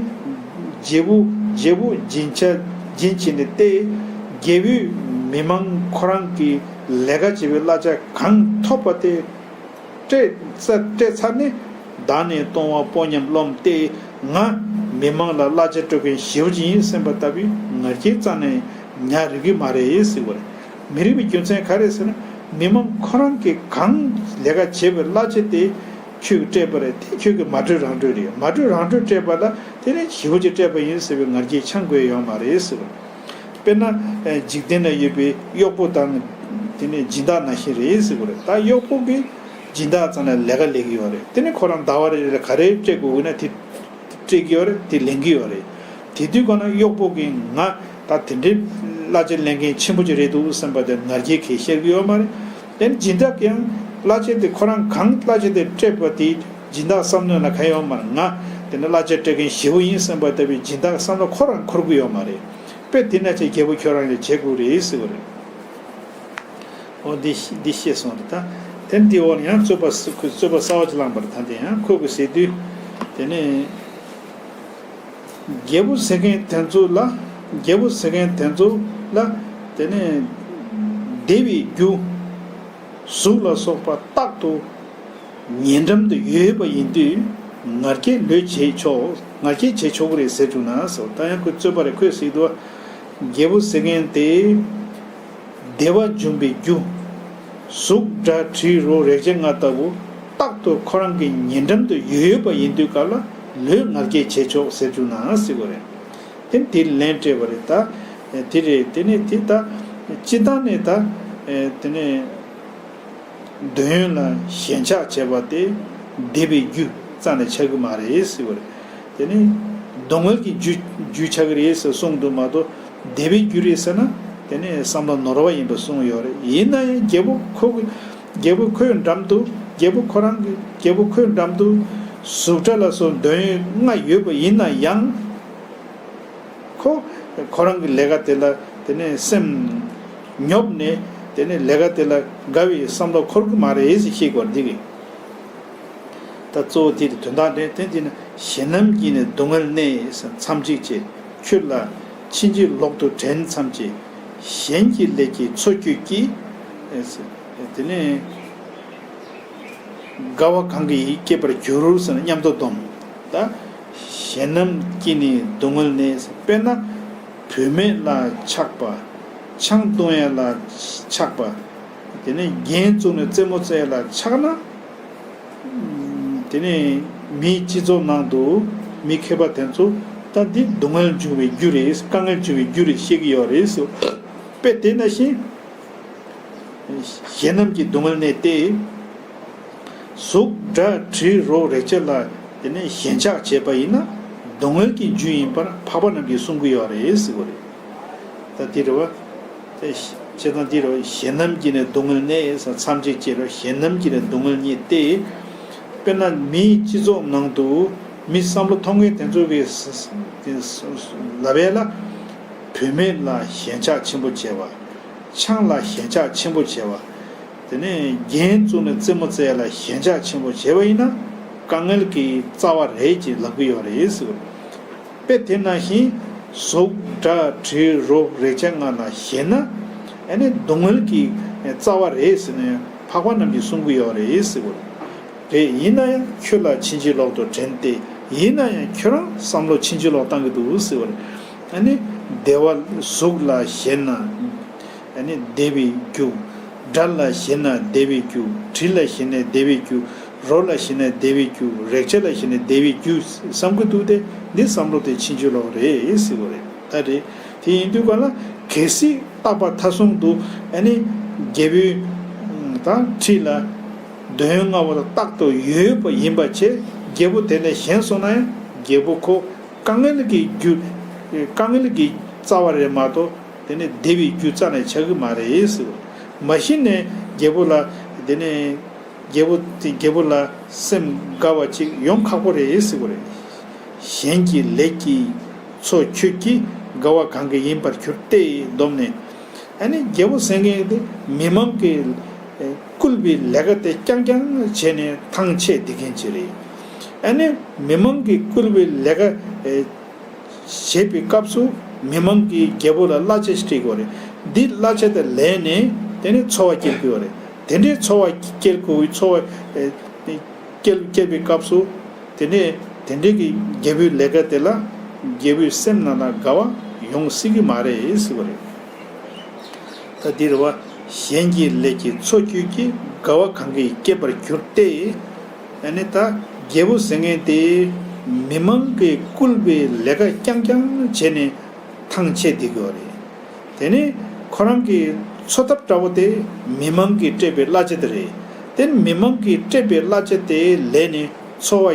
བརྗེ་པོ་བརྗེ་པོ་སྦྱིན་བྱ་སྦྱིན་བྱས་ནས་ཏེ། རྒྱལ་པོས་མི་མང་ཁོ་རང་གི་ལས་ཀ་བྱེད་པའི་གླ་ཆ་གང་ཐོབ་པ་དེ་སྤྲད་ཚར་སྤྲད་ཚར་ནས་བདག་ནི་གཏོང་བ་པོ་སྙོམས་རློམ་སྟེ། ང་མི་མང་ལ་གླ་ཆ་སྤྲོད་མཁན་ཞེ་པོ་ཅིག་ཡིན་བསམ་པ་ལྟ་བུའི་ང་རྒྱལ་རྩ་ནས་ཉར་རིགས་མ་རེད་ཟེར་བ་རེད། མི་རིགས་པའི་རྒྱུ་མཚན་ག་རེ་ཟེར་ན། མི་མང་ཁོ་རང་གིས་གང་ལས་ཀ་བྱས་པའི་གླ་ཆ་དེ་ཁྱོད་ཀྱིས་སྤྲད་པ་རེད། དེ་ཁྱོད་ཀྱིས་མ་སྤྲོད་རང་སྤྲོད་རེད། མ་སྤྲོད་རང་སྤྲོད་སྤྲད་པ་ལ་དེ་ནི་ཞེ་པོ་ཅིག་སྤྲད་པ་ཡིན་ཟེར་བའི་ང་རྒྱལ་འཆང་དགོས་ཡོད་མ་རེད་ཟེར་བ། དཔེར་ན། ཨེ། འཇིག་རྟེན་ན་ཡོད་པའི་གཡོག་པོ་དང་དེ་ནས་སྦྱིན་བདག་ནང་བཞིན་རེད་ཟེར་བ་རེད། ད་གཡོག་པོ་གིས་སྦྱིན་བདག་རྩ་ནས་ལས་ཀ་ལས་ཀྱི་ཡོད་རེད། དེ་ནས་ཁོ་རང་ཟླ་བ་རེ་རེ་ལ་ག་རེ་སྤྲད་དགོས་ཀྱི་ན་དེ་སྤྲད་ཀྱི་ཡོད་རེད། དེ་ལེན་གྱི་ཡོད་རེད། དེ་དུས་ག་ན་གཡོག་པོ་གིས་ང་ད་དེ་འདྲའི་གླ་ཆ་ལེན་མཁན་ཆེན་པོ་ཅིག་རེད་འདུག་བསམ་པ་དེ་ང་རྒྱལ་གྱིས་ཤར་གྱི་ཡོད་མ་རེད། དེ་ནས་སྦྱིན་བདག་གིས་ཡང་གླ་ཆ་དེ་ཁོ་རང་གང་གླ་ཆ་དེ་སྤྲད་པ་དེ་སྦྱིན་བདག་བསམ་བློ་ལ་ག་ཡོད་མ་རེད། ང་དེ་ནས་གླ་ཆ་སྤྲད་མཁན་ཞེ་པོ་ཡིན་བསམ་པ་ལྟ་བུའི་སྦྱིན་བདག་བསམ་བློ་ཁོ་རང་འཁོར་གྱི་ཡོད་མ་རེད། དཔེ་དེ་ན་ཆེ་རྒྱལ་པོ་ཁྱོད་རང་ལས་བྱེད་དགོས་རེད་ཟེར་བ་རེད། འོ་འདི་ཤེས་འདི་ཤེས་སོང་རེད་ད། དེ་འདི་འོག་ལ་ཡང་རྩོད་པ་ཁོས་རྩོད་པ་གསར་བ་ཅིག་བསླངས་པ་རེད། ད་འདི་ཡང་ཁོས་གི་ཟེར་དུས། དེ་ནས་རྒྱལ་པོ་ཟེར་མཁན་དེ་ཚོ་ལ། རྒྱལ་པོ་ཟེར་མཁན་དེ་ཚོ་ལ། དེ་ནས་བདེ་བའི་རྒྱུ་གཟུགས་ལ་སོགས་པ་རྟག་ཏུ་ཉེ་འགྲམ་དུ་ཡོད་པ་ཡིན་དུས་ང་རྒྱལ་ལོས་བྱེད་ཆོག་ང་རྒྱལ་བྱེད་ཆོག་གི་རེད་ཟེར་བྱུང་ན་ཟེར། ད་ཡང་ཁོས་རྩོད་པ་རེད། ཁོས་ཟེར་དུས། རྒྱལ་པོ་ཟེར་མཁན་དེ་བདེ་བ་འབྱུང་བའི་རྒྱུ། གཟུགས་སྒྲ་དྲི་རོ་རེག་བྱ་ལྔ་ལྟ་བུ་རྟག་ཏུ་ཁོ་རང་གི་ཉེ་འགྲམ་དུ་ཡོད་པ་ཡིན་དུས་ག་ལ་ལོས་ང་རྒྱལ་བྱེད་ཆོག་ཟེར་བྱུང་ན་ཟེར་བ་རེད། དེ་དེ་ལན་སྤྲད་པ་རེད་ད། དེ་རེད། དེ་ནས་དེ་ད་སྤྱིར་བཏང་ནས་ད། དེ་ནས། འདོད་ཡོན་ལ་ཞེན་ཆགས་བྱས་པ་དེ་བདེ་བའི་རྒྱུ་རྩ་ནས་ཆགས་ཀྱི་མ་རེད་ཟེར་བ་རེད། དེ་ནི་སྡུག་བསྔལ་གྱི་རྒྱུ་རྒྱུ་ཆགས་ཀྱི་རེད་ཟེར་གསུངས་འདུག་མ་གཏོགས་བདེ་བའི་རྒྱུ་རེད་ཟེར་ན་དེ་ནི་བསམ་བློ་ནོར་བ་ཡིན་པ་གསུངས་ཡོད་རེད། ཡིན་ན་ཡང་རྒྱལ་པོ་ཁོ་གི་རྒྱལ་པོ་ཁོའི་འགྲམ་དུ་རྒྱལ་པོ་ཁོ་རང་གི་རྒྱལ་པོ་ཁོའི་འགྲམ་དུ་གཟུགས་སྒྲ་ལ་སོགས་འདོད་ཡོན་ལྔ་ཡོད་པ་ཡིན་ན་ཡང་། ཁོ་ཁོ་རང་གི་ལས་ཀ་དེ་ལ་དེ་ནས་སེམས་ཉོབ་ནས་དེ་ནས་ལས་ཀ་དེ་ལ་དགའ་བའི་བསམ་བློ་འཁོར་གི་མ་རེད་ཟེར་ཤེས་དགོས་འདི་གི། ད་གཙོ་བོ་དེ་དེ་དོན་དག་དེ་དེ་དེ་ནི་ཞེ་སྣང་གིས་ནི་སྡུག་བསྔལ་གནས་མཚམས་གཅིག་བྱེད། ཁྱོད་ལ་ཕྱིན་ཅི་ལོག་ཏུ་དྲན་མཚམས་བཅད། གཞན་གྱི་ལས་ཀྱིས་འཚོ་བཅུད་ཀྱིས། དེ་ནས། དགའ་བ་གང་གིས་སྐྱེད་པར་འགྱུར་ཟེར་ན་མཉམ་དུ་སྡོམ། ད་ཞེད་སྣང་སྐྱེས་ནས་སྡུག་བསྔལ་ནད། དཔེར་ན་བུད་མེད་ལ་ཆགས་པ། ཆང་འཐུང་ཡ་ལ་ཆགས་པ། དེ་ནས་རྒྱན་བཙུགས་ནས་རྩེད་མོ་རྩེ་ཡ་ལ་ཆགས་ན། དེ་ནས་མིའི་སྤྱི་ཚོགས་ནང་དུ་མི་མཁས་པ་དེ་ཚོ་ད་འདི་སྡུག་བསྔལ་འབྱུང་བའི་རྒྱུ་རེད། དཀའ་ངལ་འབྱུང་བའི་རྒྱུ་རེད་བཤད་ཀྱི་ཡོད་རེད་ཟེར། དཔེ་དེ་ནང་བཞིན། ཞེད་སྣང་གི་སྡུག་བསྔལ་ནད་དེ། གཟུགས་སྒྲ་དྲི་རོ་རེག་བྱ་ལ་དེ་ནས་ཞེན་ཆགས་བྱས་པ་ཡིན་ན་སྡུག་བསྔལ་གྱི་རྒྱུ་ཡིན་པར་འཕགས་པ་རྣམས་ཀྱིས་གསུང་གི་ཡོད་རེད་ཟེར་བ་རེད། ད་དེ་རེད་བ། དེ་བྱས་ཙང་དེ་རེད་བ། ཞེད་སྣང་གིས་ནི་སྡུག་བསྔལ་ནད་ཟེར་མཚམས་གཅིག་བཅད་རོགས། ཞེད་སྣང་གིས་ནི་སྡུག་བསྔལ་ནད་དེ། དཔེར་ན་མིའི་སྤྱི་ཚོགས་ནང་དུ་མི་བསམ་བློ་གཏོང་མཁན་དེ་ཚོ་གིས་ལབ་ཡས་ལ། བུད་མེད་ལ་ཞེན་ཆགས་ཆེན་པོ་བྱས་པ། ཆང་ལ་ཞེན་ཆགས་ཆེན་པོ་བྱས་པ། དེ་ནས་རྒྱན་བཙུགས་ནས་རྩེད་མོ་རྩེ་ཡ་ལ་ཞེན་ཆགས་ཆེན་པོ་བྱས་པ་ཡིན་ན་དཀའ་ངལ་གྱི་རྩ་བ་རེད་ཅེས་ལབ་ཀྱི་ཡོད་རེད་ཟེར། དཔེ་དེ་ནང་བཞིན་གཟུགས་སྒྲ་དྲི་རོ་རེག་བྱ་ལྔ་ལ་ཞེན་ན། ཨ་ནི་སྡུག་བསྔལ་གྱི་རྩ་བ་རེད་ཟེར་ནས་འཕགས་པ་རྣམས་ཀྱིས་གསུང་གི་ཡོད་རེད་ཟེར། རེད། ཡིན་ན་ཡང་ཁྱོད་ལ་ཕྱིན་ཅི་ལོག་ཏུ་དྲན་ཏེ། ཡིན་ན་ཡང་ཁྱོད་རང་བསམ་བློ་ཕྱིན་ཅི་ལོག་བཏང་གི་འདུག་ཟེར་བ་རེད། ཨ་ནི་བདེ་བ། གཟུགས་ལ་ཞེན་ན་ཨ་ནི་བདེ་བའི་རྒྱུ། སྒྲ་ལ་ཞེན་ན་བདེ་བའི་རྒྱུ། དྲི་ལ་ཞེན་ན་བདེ་བའི་རྒྱུ། རོ་ལ་ཞེན་ན་བདེ་བའི་རྒྱུ། རེག་བྱ་ལ་ཞེན་ན་བདེ་བའི་རྒྱུ་བསམ་གྱི་འདུག་སྟེ། འདི་བསམ་བློ་དེ་ཕྱིན་ཅི་ལོག་རེད་ཟེར་བ་རེད། ད་རེད། དེ་ཡིན་དུས་ག་ལ་གལ་སྲིད་རྟག་པ་མཐའ་གསུམ་དུ་ཨ་ནི་རྒྱལ་པོའི་དང་ཁྲི་ལ་འདོད་ཡོན་ལྔ་པོ་ལ་རྟག་ཏུ་ཡོད་པ་ཡིན་པ་བྱས། རྒྱལ་པོ་དེ་ལས་གཞན་སོང་ན་ཡང་རྒྱལ་པོ་ཁོ་དཀའ་ངལ་གྱི་རྒྱུ། དཀའ་ངལ་གྱི་རྩ་བ་རེད་མ་གཏོགས། དེ་ནས་བདེ་བའི་རྒྱུ་རྩ་ནས་ཆགས་ཀྱི་མ་རེད་ཟེར། མ་གཞི་ནས་རྒྱལ་པོ་ལ། དེ་ནས་རྒྱལ་པོ་དེ་རྒྱལ་པོ་ལ་སེམས་དགའ་བ་ཅིག་ཡོང་ཁག་པོ་རེད་ཟེར་བ་རེད། གཞན་གྱི་ལས་ཀྱི་མཚོ་ཁྱོད་ཀྱིས། དགའ་བ་གང་གིས་ཡིན་པར་གྱུར་ཏེ། སྡོམ་ནས། ཨ་ནི་རྒྱལ་པོ་ཟེར་མཁན་དེ་མི་མང་གིས་བསྐུལ་བའི་ལས་ཀ་དེ་རྐྱང་རྐྱང་བྱས་ནས་ཐང་ཆད་བསྡད་མཁན་ཅིག་རེད། ཨ་ནི་མི་མང་གིས་བསྐུལ་བའི་ལས་ཀ་བྱེད་པའི་སྐབས་སུ་མི་མང་གིས་རྒྱལ་པོ་ལ་གླ་ཆ་ཞིག་སྤྲད་དགོས་རེད། འདི་གླ་ཆ་དེ་ལེན་ནས་དེ་ནས་འཚོ་བ་སྐྱེལ་དགོས་རེད། དེ་འདྲའི་འཚོ་བ་སྐྱེལ་དགོས། འཚོ་བ་སྐྱེལ་སྐྱེལ་བའི་སྐབས་སུ་དེ་ནས་དེ་འདྲའི་གི་རྒྱལ་པོའི་ལས་ཀ་དེ་ལ་རྒྱལ་པོའི་སེམས་ནང་ལ་དགའ་བ་ཡོང་སྲིད་ཀྱི་མ་རེད་ཟེར་བ་རེད། ད་འདིར་བ། གཞན་གྱི་ལས་ཀྱི་མཚོ་ཁྱོད་ཀྱིས། དགའ་བ་གང་གིས་སྐྱེད་པར་གྱུར་ཏེ། ཨ་ནི་ད་རྒྱལ་པོ་ཟེར་མཁན་དེ་མི་མང་གིས་བསྐུལ་བའི་ལས་ཀ་རྐྱང་རྐྱང་བྱས་ནས་ཐང་ཆད་བསྡད་ཀྱི་ཡོད་རེད། དེ་ནས་ཁོ་རང་གི་འཚོ་ཐབས་འདྲ་བོ་དེ་མི་མང་གིས་སྤྲད་པའི་གླ་ཆ་དེ་རེད། དེ་མི་མང་གིས་སྤྲད་པའི་གླ་ཆ་དེ་ལེན་ནས་འཚོ་བ་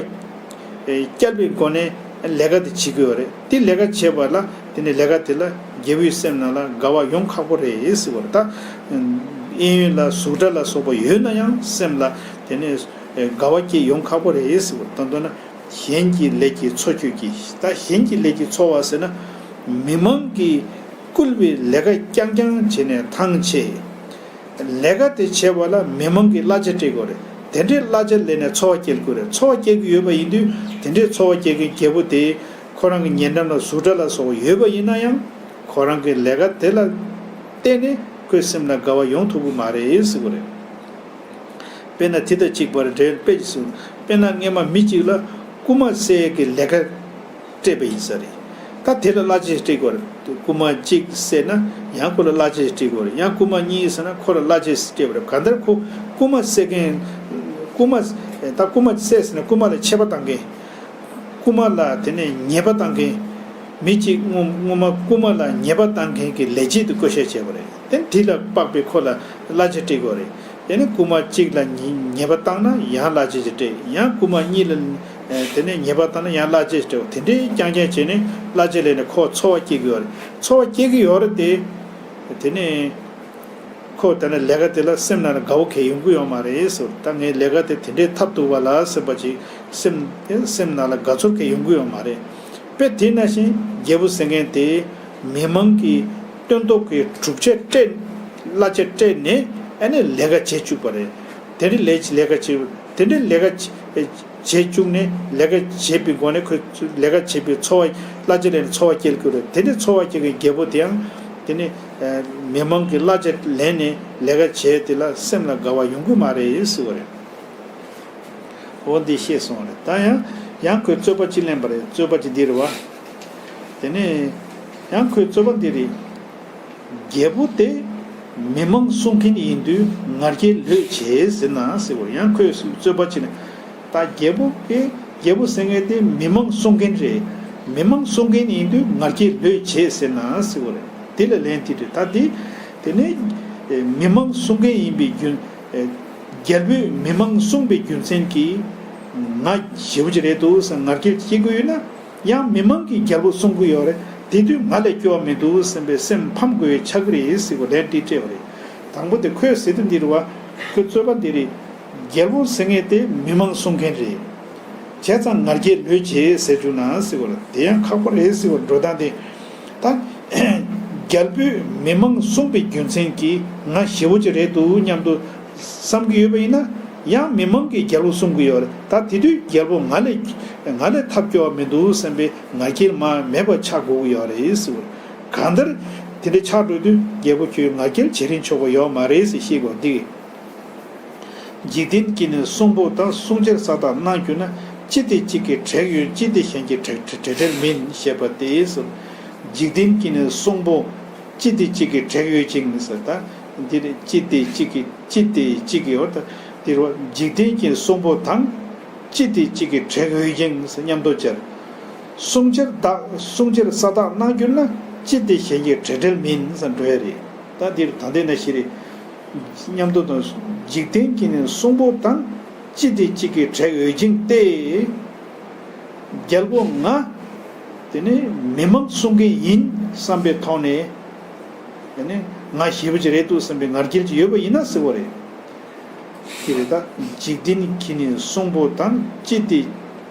སྐྱེལ་བའི་སྒོ་ནས་ལས་ཀ་དེ་བྱེད་ཀྱི་ཡོད་རེད། དེ་ལས་ཀ་བྱེད་པ་ལ་དེ་ནས་ལས་ཀ་དེ་ལ་རྒྱལ་པོའི་སེམས་ནང་ལ་དགའ་བ་ཡོང་ཁག་པོ་རེད་ཟེར་བ་རེད། ད་གཡས་གཡོན་ལ་གཟུགས་སྒྲ་ལ་སོགས་པ་ཡོད་ན་ཡང་སེམས་ལ་དེ་ནས་དགའ་བ་སྐྱེ་ཡོང་ཁག་པོ་རེད་ཟེར་བ་རེད། ད་མདོར་ན། གཞན་གྱི་ལས་ཀྱི་མཚོ་ཁྱོད་ཀྱིས། ད་གཞན་གྱི་ལས་ཀྱི་མཚོ་བ་ཟེར་ན། མི་མང་གིས་བསྐུལ་བའི་ལས་ཀ་རྐྱང་རྐྱང་བྱས་ནས་ཐང་ཆད། ལས་ཀ་དེ་བྱེད་པ་ལ་མི་མང་གིས་གླ་ཆ་སྤྲད་དགོས་རེད། དེ་འདྲའི་གླ་ཆ་ལེན་ནས་འཚོ་བ་སྐྱེལ་དགོས་རེད། འཚོ་བ་སྐྱེལ་གྱི་ཡོད་པ་ཡིན་དུས་དེ་འདྲའི་འཚོ་བ་སྐྱེལ་མཁན་རྒྱལ་པོ་དེ་ཁོ་རང་གི་ཉེ་འགྲམ་ལ་གཟུགས་སྒྲ་ལ་སོགས་པ་ཡོད་པ་ཡིན་ན་ཡང་། ཁོ་རང་གི་ལས་ཀ་དེ་ལ་བརྟེན་ནས་ཁོའི་སེམས་ལ་དགའ་བ་ཡོང་ཐུབ་ཀྱི་མ་རེད་ཟེར་བ་རེད། དཔེར་ན་དེ་དང་གཅིག་པར་འགྲེལ་དཔེ་ཞིག་གསུངས། དཔེར་ན་སྔས་མ་མི་གཅིག་ལ་རྐུ་མ་བསད་ཀྱི་ལས་ཀ་སྤྲད་པ་ཡིན་ས་རེད། ད་དེ་ལ་གླ་ཆ་ཞིག་སྤྲད་དགོས་རེད། རྐུ་མ་གཅིག་བསད་ན་ཡང་ཁོ་ལ་གླ་ཆ་ཞིག་སྤྲད་དགོས་རེད། ཡང་རྐུ་མ་གཉིས་བསད་ན་ཁོ་ལ་གླ་ཆ་ཞིག་སྤྲད་དགོས་རེད། གང་ལྟར་ཁོ་རྐུ་མ་བསད་མཁན། རྐུ་མ། ད་རྐུ་མ་བསད་ཟེར་ན་རྐུ་མ་ལ་ཆད་པ་བཏང་མཁན། རྐུ་མ་ལ་དེ་ནས་ཉེས་པ་བཏང་མཁན། མི་གཅིག་སྔོན་སྔོན་མ་རྐུ་མ་ལ་ཉེས་པ་བཏང་མཁན་གྱི་ལས་བྱེད་དུ་བསྐོ་བཞག་བྱས་པ་རེད། དེ་དེ་ལ་དཔག་པའི་ཁོ་ལ་གླ་ཆ་སྤྲད་དགོས་རེད། དེ་ནས་རྐུ་མ་གཅིག་ལ་ཉེས་ཉེས་པ་བཏང་ན་ཡང་གླ་ཆ་ཞིག་སྤྲད། ཡང་རྐུ་མ་གཉིས་ལ་དེ་ནས་ཉེས་པ་བཏང་ན་ཡང་གླ་ཆ་ཞིག་སྤྲད། དེ་འདྲའི་རྐྱང་རྐྱང་བྱས་ནས་གླ་ཆ་ལེན་ནས་ཁོ་འཚོ་བ་སྐྱེལ་གྱི་ཡོད་རེད། འཚོ་བ་སྐྱེལ་གྱི་ཡོད་རེད་དེ། དེ་ནས། ཁོ་ད་ནི་ལས་ཀ་དེ་ལ་སེམས་ནང་ལ་དགའ་བོ་གང་ཡང་ཡོང་གི་ཡོད་མ་རེད་ཟེར། ད་ངའི་ལས་ཀ་དེ་དེ་འདྲའི་ཐབས་སྡུག་པ་ལ་སེམས་པ་ཅིག་སེམས་སེམས་ནང་ལ་དགའ་ཚོར་གང་ཡང་ཡོང་གི་ཡོད་མ་རེད། དཔེ་དེ་ནང་བཞིན་རྒྱལ་པོ་ཟེར་མཁན་དེ་མི་མང་གི་སྟོན་ཐོག་གི་སྒྲུབ་བྱ་སྤྲད། གླ་ཆ་སྤྲད་ནས་ཨ་ནི་ལས་ཀ་བྱེད་བཅུག་པ་རེད། དེ་འདྲའི་ལས་ལས་ཀ་བྱེད། དེ་འདྲའི་ལས་ཀ་བྱེད་བྱེད་བཅུག་ནས་ལས་ཀ་བྱེད་པའི་སྒོ་ནས་ཁོས་ལས་ཀ་བྱེད་པའི་འཚོ་བ་གླ་ཆ་ལེན་ནས་འཚོ་བ་སྐྱེལ་དགོས་རེད། དེ་འདྲའི་འཚོ་བ་སྐྱེལ་མཁན་རྒྱལ་པོ་དེའང་དེ་ནི་མི་མང་གི་གླ་ཆ་ལེན་ནས་ལས་ཀ་བྱས་དེ་ལ་སེམས་ལ་དགའ་བ་ཡོང་གི་མ་རེད་ཟེར་བ་རེད། འོ་འདི་ཤེས་སོང་རེད། ད་ཡང་ཡང་ཁོས་རྩོད་པ་གཅིག་ལེན་པ་རེད། རྩོད་པ་གཅིག་འདི་རེད་བ། དེ་ནས་ཡང་ཁོས་རྩོད་པ་འདི་རེད། རྒྱལ་པོ་དེ་མི་མང་སྲུང་མཁན་ཡིན་དུས་ང་རྒྱལ་ལོས་བྱེད་ཟེར་ན་ཟེར་བ། ཡང་ཁོས་རྩོད་པ་གཅིག་ལེན། ད་རྒྱལ་པོ་གི་རྒྱལ་པོ་ཟེར་མཁན་དེ་མི་མང་སྲུང་མཁན་རེད། མི་མང་སྲུང་མཁན་ཡིན་དུས་ང་རྒྱལ་ལོས་བྱེད་ཟེར་ན་ཟེར་བ་རེད། དེ་ལ་ལན་དེ་རེད། ད་དེ་དེ་ནས་མི་མང་སྲུང་མཁན་ཡིན་པའི་རྒྱུ། རྒྱལ་པོས་མི་མང་སྲུང་པའི་རྒྱུ་མཚན་གྱིས་ང་ཞེ་པོ་ཅིག་རེད་འདུག་ཟེར་ང་རྒྱལ་སྐྱེ་གི་ཡོད་ན། ཡང་མི་མང་གིས་རྒྱལ་པོ་སྲུང་གི་ཡོད་རེད། དེ་དུས་ང་ལས་སྐྱོ་བ་མི་འདུག་བསམ་པའི་སེམས་ཕམ་དགོས་ཡ་ཆགས་ཀྱི་རེད་ཟེར་གོ་ལན་དེ་སྤྲད་པ་རེད། དང་པོ་དེ་ཁོས་ཟེར་དུས་འདི་རེད་བ། ཁོའི་རྩོད་པ་འདི་རེད། རྒྱལ་པོ་ཟེར་མཁན་དེ་མི་མང་སྲུང་མཁན་རེད། བྱས་ཙང་ང་རྒྱལ་ལོས་བྱེད་ཟེར་བཅུག་ན་ཟེར་གོ་ལ། དེ་ཡང་ཁག་པོ་རེད་ཟེར་གོ། འགྲོ་སྟངས་དེ། ད་རྒྱལ་པོས་མི་མང་སྲུང་པའི་རྒྱུ་མཚན་གྱིས་ང་ཞེ་པོ་ཅིག་རེད་འདུག་སྙམ་དུ་བསམ་གྱི་ཡོད་པ་ཡིན་ན། ཡང་མི་མང་གིས་རྒྱལ་པོ་སྲུང་གི་ཡོད་རེད། ད་དེ་དུས་རྒྱལ་པོ་ང་ལས་ང་ལས་ཐབས་སྐྱོ་བ་མི་འདུག་བསམ་པའི་ང་རྒྱལ་མ་མེད་པ་ཆགས་དགོས་ཀྱི་ཡོད་རེད་ཟེར། གང་ལྟར་དེ་འདྲ་ཆགས་འགྲོ་དུས་རྒྱལ་པོ་ཁྱོད་ང་རྒྱལ་བྱེད་རིན་ཆོག་པ་ཡོད་མ་རེད་ཟེར་བཤད་དགོས་འདི། འཇིག་རྟེན་གྱི་ནི་གསོང་པོ་དང་། གསུང་ཆེར་ས་དག་གནང་གྱུར་ན། ཅི་སྟེ་གཅིག་གིས་དྲེགས་ཡོད་ཅིང་། ཅི་སྟེ་གཞན་གྱིས་དྲེགས་དྲེགས་བྲལ་མིན་ཞེས་པ་སྟེ་ཟེར། འཇིག་རྟེན་གྱི་ནི་གསོང་པོ། ཅི་སྟེ་གཅིག་གིས་དྲེགས་ཡོད་ཅིང་ཟེར། ད་འདིར་ཅི་སྟེ་གཅིག་གིས་ཅི་སྟེ་གཅིག་གིས་ཡོད། ད་འདིར་བ་འཇིག་རྟེན་གྱི་གསོང་པོ་དང་། ཅི་སྟེ་གཅིག་གིས་དྲེགས་ཡོད་ཅིང་ཟེར་མཉམ་དུ་སྦྱར། གསུང་ཆེར་བདག་གསུང་ཆེར་ས་དག་གནང་གྱུར་ན། ཅི་སྟེ་གཞན་གྱིས་དྲེགས་བྲལ་མིན་ཟེར་འགྲོ་ཡ་རེད། ད་འདིར་ད་ལྟའི་ན་ཞིག་རེད། མཉམ་དུ་དང་། འཇིག་རྟེན་གྱི་ནི་གསོང་པོ་དང་། ཅི་སྟེ་གཅིག་གིས་དྲེགས་ཡོད་ཅིང་སྟེ། རྒྱལ་པོ་ང་དེ་ནི་མི་མང་སྲུང་མཁན་ཡིན་བསམ་པའི་ཐོག་ནས། དེ་ནི་ང་ཞེ་པོ་ཅིག་རེད་འདུག་བསམ་པའི་ང་རྒྱལ་ཅིག་ཡོད་པ་ཡིན་ན་ཟེར་བ་རེད། དེ་རེད། ད་འཇིག་རྟེན་གྱི་ནི་གསོང་པོ་དང་། ཅི་སྟེ་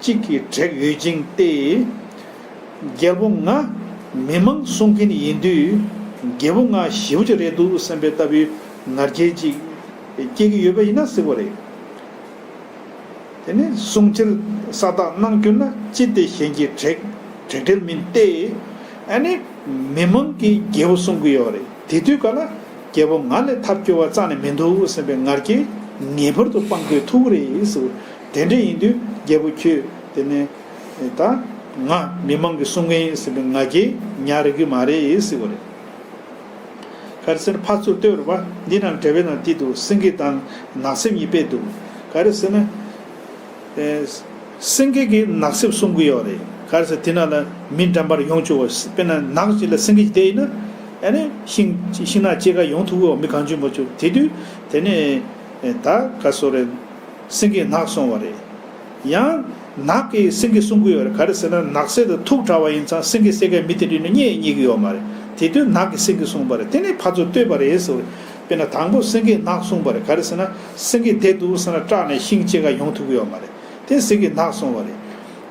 གཅིག་གིས་དྲེགས་ཡོད་ཅིང་སྟེ། རྒྱལ་པོ་ང་མི་མང་སྲུང་མཁན་ཡིན་དུས། རྒྱལ་པོ་ང་ཞེ་པོ་ཅིག་རེད་འདུག་བསམ་པའི་ལྟ་བུའི་ང་རྒྱལ་ཅིག་སྐྱེ་གི་ཡོད་པ་ཡིན་ན་ཟེར་བ་རེད། དེ་ནས་གསུང་ཆེར་ས་དག་གནང་གྱུར་ན། ཅི་སྟེ་གཞན་གྱིས་དྲེགས་དྲེགས་བྲལ་མིན་ཏེ། ཨ་ནི་མི་མང་གིས་རྒྱལ་པོ་སྲུང་གི་ཡོད་རེད། དེ་དུས་ག་ལ་རྒྱལ་པོ་ང་ལས་ཐབས་སྐྱོ་བ་རྩ་ནས་མི་འདུག་བསམ་པའི་ང་རྒྱལ་ངེས་པར་དུ་སྤང་དགོས་ཐུག་གི་རེད་ཟེར། དེ་འདྲ་ཡིན་དུས་རྒྱལ་པོ་ཁྱོད་དེ་ནས་ད་ང་མི་མང་གིས་སྲུང་མཁན་ཡིན་བསམ་པའི་ང་རྒྱལ་ཉར་གི་མ་རེད་ཟེར་བ་རེད། ག་རེ་ཟེར་ན་ཕར་ཚུར་ལྟོས་རེད་པ། འདི་ནང་འགྲེལ་པའི་ནང་འདི་འདུག་སེང་གེ་དང་ནགས་གསེབ་གཉིས་དཔེ་འདུག་ག་རེ་ཟེར་ན། ཨེ། སེང་གེ་གིས་ནགས་གསེབ་སྲུང་གི་ཡོད་རེད། ག་རེ་ཟེར་དེ་ནང་ལ་མི་འགྲམ་པར་ཡོང་ཆོག་པ། དཔེར་ན་ནགས་ཅིག་ལ་སེང་གེ་ཅིག་བསྡད་ཡིན་ན། ཨ་ནི་ཤིང་ཤིང་ནགས་སྐྱེས་ཀ་ཡོང་ཐུབ་ཀྱི་ཡོད་མི་གང་བྱུང་མ་བྱུང་། དེ་དུས་དེ་ནས་ཨེ་ད་ག་སོ་རེད། སེང་གེས་ནགས་སྲུང་བ་རེད། ཡང་ནགས་ཀྱིས་སེང་གེ་སྲུང་གི་ཡོད་རེད། ག་རེ་ཟེར་ན་ནགས་གསེབ་ཏུ་ཐུག་དྲགས་པ་ཡིན་ཙང་སེང་གེ་བསད་མཁན་མི་དེ་འདྲ་ནི་རྙེད་རྙེད་ཀྱི་ཡོད་མ་རེད། དེ་དུས་ནགས་ཀྱིས་སེང་གེ་སྲུང་བ་རེད། དེ་ནི་ཕར་ཚུར་ལྟོས་པ་རེད་ཟེར། དཔེར་ན་དང་པོ་སེང་གེས་ནགས་སྲུང་བ་རེད། ག་རེ་ཟེར་ན་སེང་གེ་བསྡད་འདུག་ཟེར་ན་སྐྲག་ནས་ཤིང་སྐྱེས་ཀ་ཡོང་ཐུབ་ཀྱི་ཡོད་མ་རེད། དེ་སེང་གེས་ནགས་སྲུང་བ་རེད།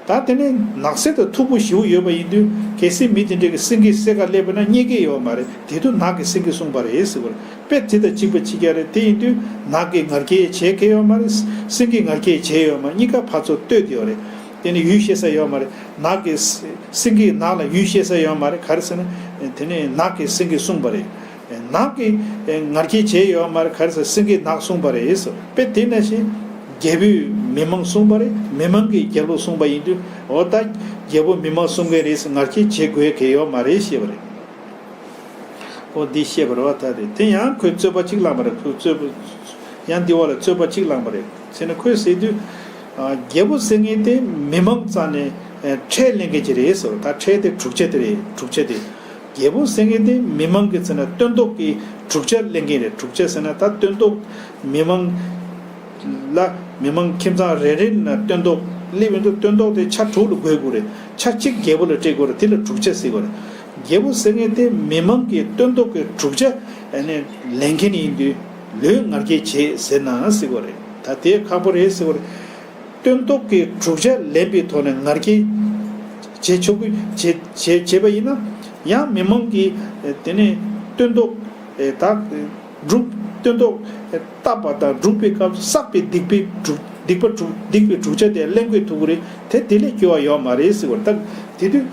ད་དེ་ནས་ནགས་གསེབ་ཏུ་མཐུག་པོ་ཞེ་པོ་ཡོད་པ་ཡིན་དུས་གལ་སྲིད་མི་དེ་འདྲས་ཀྱིས་སེང་གེ་བསད་ཀ་སླེབས་པ་ན་རྙེད་ཀྱི་ཡོད་མ་རེད། དེ་དུས་ནགས་ཀྱིས་སེང་གེ་སྲུང་བ་རེད་ཟེར་བ་རེད། དཔེ་དེ་དང་གཅིག་པ་གཅིག་རྐྱང་རེད། དེ་ཡིན་དུས་ནགས་ཀྱིས་ང་རྒྱལ་བྱེད་མཁན་ཡོད་མ་རེད། སེང་གེས་ང་རྒྱལ་བྱེད་ཡོད་མ་རེད། གཉིས་ཀ་ཕར་ཚུར་ལྟོས་ཏེ་ཡོད་རེད། དེ་ནི་ཡུལ་ཤེས་ས་ཡོད་མ་རེད། ནགས་ཀྱིས་སེང་གེས་ནགས་ལ་ཡུལ་ཤེས་ས་ཡོད་མ་རེད། ག་རེ་ཟེར་ན་དེ་ནི་ནགས་ཀྱིས་སེང་གེ་སྲུང་བ་རེད། ནགས་ཀྱིས་ང་རྒྱལ་བྱས་ཡོད་མ་རེད། ག་རེ་ཟེར་སེང་གེས་ནགས་སྲུང་བ་རེད་ཟེར། དཔེ་དེ་ནང་བཞིན་རྒྱལ་པོས་མི་མང་སྲུང་བ་རེད། མི་མང་གིས་རྒྱལ་པོ་སྲུང་བ་ཡིན་དུས་འོ་ད་རྒྱལ་པོ་མི་མང་སྲུང་མཁན་རེད་ཟེར་ང་རྒྱལ་བྱེད་དགོས་མཁན་ཡོད་མ་རེད་ཞེས་པ་རེད། འོ་འདི་བཤད་པ་རེད་བ། ད་རེད། དེ་ཡང་ཁོས་རྩོད་པ་གཅིག་བླངས་པ་རེད། ཁོས་རྩོད་པ། ཡང་འདི་བ་ལ་རྩོད་པ་གཅིག་བླངས་པ་རེད། ཟེར་ན་ཁོས་ཟེར་དུས། ཨ། རྒྱལ་པོ་ཟེར་མཁན་དེ་མི་མང་རྩ་ནས་ཨ་ཁྲལ་ལེན་མཁན་ཅིག་རེད་ཟེར་བ། ད་ཁྲལ་དེ་འཁྲུག་ཆ་དེ་རེད། འཁྲུག་ཆ་དེ། རྒྱལ་པོ་ཟེར་མཁན་དེ་མི་མང་གི་རྩ་ནས་སྟོན་ཐོག་གི་འཁྲུག་ཆ་ལེན་མཁན་རེད། འཁྲུག་ཆ་ཟེར་ན་ད་སྟོན་ཐོག་མི་མང་ལ་མི་མང་ཁྱིམ་ཚང་རེ་རེ་ནང་སྟོན་ཐོག་སླེབས་ཡོང་དུས་སྟོན་ཐོག་དེ་ཆ་དྲུག་ལ་བགོ་དགོས་རེད། ཆ་གཅིག་རྒྱལ་པོ་ལ་སྤྲད་དགོས་རེད། དེ་ལ་འཁྲུག་ཆ་ཟེར་དགོས་རེད། རྒྱལ་པོ་ཟེར་མཁན་དེ་མི་མང་གི་སྟོན་ཐོག་གི་འཁྲུག་ཆ་ཨ་ནི་ལེན་མཁན་ཡིན་དུས་ལོས་ང་རྒྱལ་བྱེད་ཟེར་ན་ཟེར་དགོས་རེད། ད་དེ་ཁག་པོ་རེད་ཟེར་དགོས་རེད། སྟོན་ཐོག་གི་འཁྲུག་ཆ་ལེན་པའི་ཐོག་ནས་ང་རྒྱལ་བྱེད་ཆོག་གི་བྱེད་བྱེད་བྱེད་པ་ཡིན་ན་ཡང་མི་མང་གིས་དེ་ནས་སྟོན་ཐོག་ད་སྒྲུབ་སྟོན་ཐོག་བཏབ་པ་དང་སྒྲུབ་པའི་སྐབས་སུ་བསགས་པའི་སྡིག་པའི་འཁྲུག་སྡིག་པ་འཁྲུག་སྡིག་པའི་འཁྲུག་ཆ་དེ་ལེན་དགོས་ཐུག་གི་རེད། དེ་དེ་ལས་སྐྱོ་བ་ཡོད་མ་རེད་ཟེར་བ་རེད། ད་དེ་དུས་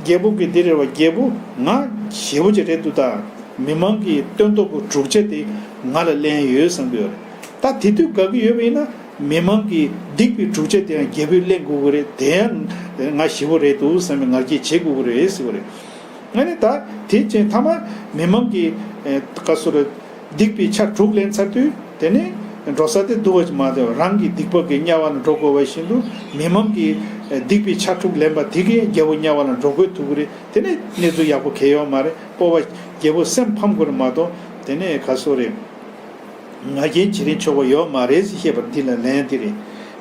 རྒྱལ་པོ་གིས་འདི་རེད་བ། རྒྱལ་པོ་ང་ཞེ་པོ་ཅིག་རེད་འདུག་ད་མི་མང་གིས་སྟོན་ཐོག་གི་འཁྲུག་ཆ་དེ་ང་ལ་ལེན་ཡོད་བསམ་གི་ཡོད་རེད། ད་དེ་དུས་དགའ་གི་ཡོད་པ་ཡིན་ན་ མི་མང་གི་སྡིག་པའི་བསྒྲུབ་བྱ་དེ་ཡང་རྒྱལ་པོས་ལེན་དགོས་ཀྱི་རེད། དེ་ཡང་ང་ཞེ་པོ་རེད་འདུག་བསམ་པའི་ང་རྒྱལ་བྱེད་དགོས་ཀྱི་རེད་ཟེར་བ་རེད། ཨ་ནི་ད་དེ་བྱས་མཐའ་མ་མི་མང་གི་ཨེ་ག་སོ་རེད། སྡིག་པའི་ཆ་དྲུག་ལེན་ཚར་དུས་དེ་ནས་འགྲོ་ས་དེ་སྡུག་པ་ཅིག་མ་བདེ་བ། རང་གི་སྡིག་པ་གི་དམྱལ་བ་ལ་འགྲོ་དགོས་པ་བཞིན་དུ་མི་མང་གི་ཨེ་སྡིག་པའི་ཆ་དྲུག་ལེན་པ་དེ་གིས་རྒྱལ་པོ་དམྱལ་བ་ལ་འགྲོ་དགོས་ཐུག་གི་རེད། དེ་ནས་གནས་ཚུལ་ཡག་པོ་གང་ཡོད་མ་རེད། སྤོབས་པ་རྒྱལ་པོ་སེམས་ཕམ་དགོས་རེད་མ་གཏོགས་དེ་ནས་ག་སོ་རེད། ང་རྒྱལ་བྱེད་རིན་ཆོག་པ་ཡོད་མ་རེད་ཟེར་བཤད་པ་འདི་ལ་ལན་འདི་རེད།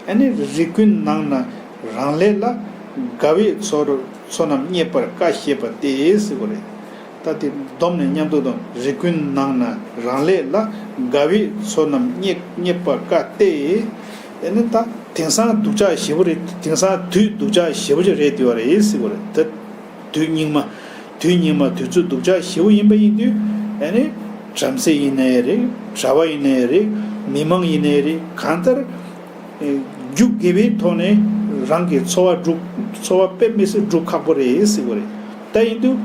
ཨ་ནི་རིགས་ཀུན་ནང་ན་རང་ལས་སླ། དགའ་བས་ཚོར་ཚོ་རྣམས་རྙེད་པར་དཀའ་ཞེས་པ་སྟེ་ཟེར་བ་རེད། ད་དེ་སྡོམ་ནས་མཉམ་དུ་དང་། རིགས་ཀུན་ནང་ན་རང་ལས་སླ། དགའ་བས་ཚོ་རྣམས་རྙེད་རྙེད་པར་དཀའ་སྟེ། ཨ་ནི་ད་དེང་སང་སྡུག་ཅག་ཞེ་པོ་རེད། དེང་སང་དུས་སྡུག་ཅག་ཞེ་པོ་ཅིག་རེད་བསྡད་པ་རེད་ཟེར་བ་རེད། ད་དུས་སྙིགས་མ། དུས་སྙིགས་མ་དུས་ཚོད་སྡུག་ཅག་ཞེ་པོ་ཡིན་པ་ཡིན་དུས། ཨ་ནི་བྲམ་ཟེ་ཡིན་ནའི་རེད། གྲྭ་པ་ཡིན་ནའི་རེད། མི་མང་ཡིན་ནའི་རེད། གང་ལྟར་རྒྱུ་དགེ་བའི་ཐོག་ནས་རང་གི་འཚོ་བ་སྒྲུབ། འཚོ་བ་དཔེ་མི་སྲིད་སྒྲུབ་ཁག་པོ་རེད་ཟེར་བ་རེད། ད་ཡིན་དུས་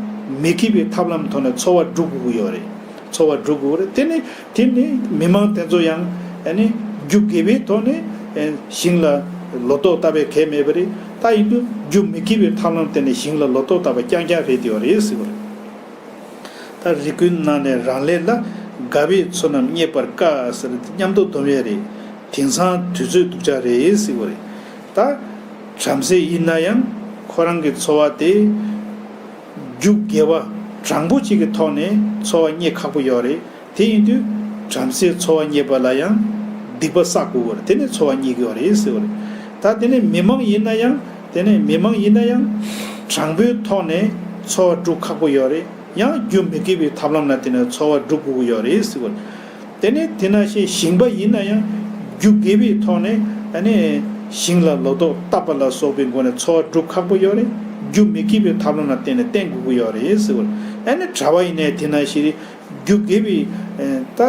མི་དགེ་བའི་ཐབས་ལམ་ཐོག་ནས་འཚོ་བ་སྒྲུབ་དགོས་ཀྱི་ཡོད་རེད། འཚོ་བ་སྒྲུབ་དགོས་རེད། དེ་ནི་དེ་ནི་མི་མང་དེ་ཚོ་ཡང་ཨ་ནི་རྒྱུ་དགེ་བའི་ཐོག་ནས་ཨ་ཞིང་ལ་ལོ་ཏོག་བཏབ་པའི་གལ་མེད་པ་རེད། ད་ཡིན་དུས་རྒྱུ་མི་དགེ་བའི་ཐབས་ལམ་དེ་ནས་ཞིང་ལ་ལོ་ཏོག་བཏབ་པ་རྐྱང་རྐྱང་རེད་དེ་བ་རེད་ཟེར་བ་རེད། ད་རིགས་ཀུན་ནང་ནས་རང་ལས་སླ། དགའ་བས་ཚོ་རྣམས་རྙེད་པར་དཀའ་ཟེར་མཉམ་དུ་སྡོམ་ཡས་རེད། དེང་སང་དུས་ཚོད་སྡུག་ཅག་རེད་ཟེར་བ་རེད། ད་བྲམ་ཟེ་ཡིན་ན་ཡང་ཁོ་རང་གི་འཚོ་བ་དེ། རྒྱུ་དགེ་བ་དྲང་པོ་གཅིག་གི་ཐོག་ནས་འཚོ་བ་རྙེད་ཁག་པོ་ཡོད་རེད། དེ་ཡིན་དུས་བྲམ་ཟེའི་འཚོ་བ་རྙེད་པ་ལ་ཡང་སྡིག་པ་བསགས་དགོས་པ་རེད། དེ་ནས་འཚོ་བ་རྙེད་ཀྱི་ཡོད་རེད་ཟེར་བ་རེད། ད་དེ་ནས་མི་མང་ཡིན་ན་ཡང་དེ་ནས་མི་མང་ཡིན་ན་ཡང་དྲང་པོའི་ཐོག་ནས་འཚོ་བ་སྒྲུབ་ཁག་པོ་ཡོད་རེད། ཡང་རྒྱུ་མི་དགེ་བའི་ཐབས་ལམ་ལ་བརྟེན་ནས་འཚོ་བ་སྒྲུབ་དགོས་ཀྱི་ཡོད་རེད་ཟེར་བ་རེད། དེ་ནས་དེ་ནང་བཞིན་ཞིང་པ་ཡིན་ན་ཡང་རྒྱུ་དགེ་བའི་ཐོག་ནས་ཨ་ནི་ཞིང་ལ་ལོ་ཏོག་བཏབ་པ་ལ་སོགས་པའི་སྒོ་ནས་འཚོ་བ་སྒྲུབ་ཁག་པོ་ཡོད་རེད། རྒྱུ་མི་དགེ་བའི་ཐབས་ལམ་ལ་བརྟེན་ནས་བརྟེན་དགོས་ཀྱི་ཡོད་རེད་ཟེར་བ་རེད། ཨ་ནི་གྲྭ་པ་ཡིན་ནའི་དེ་ནང་བཞིན་རེད། རྒྱུ་དགེ་བའི་ཨེ་ད་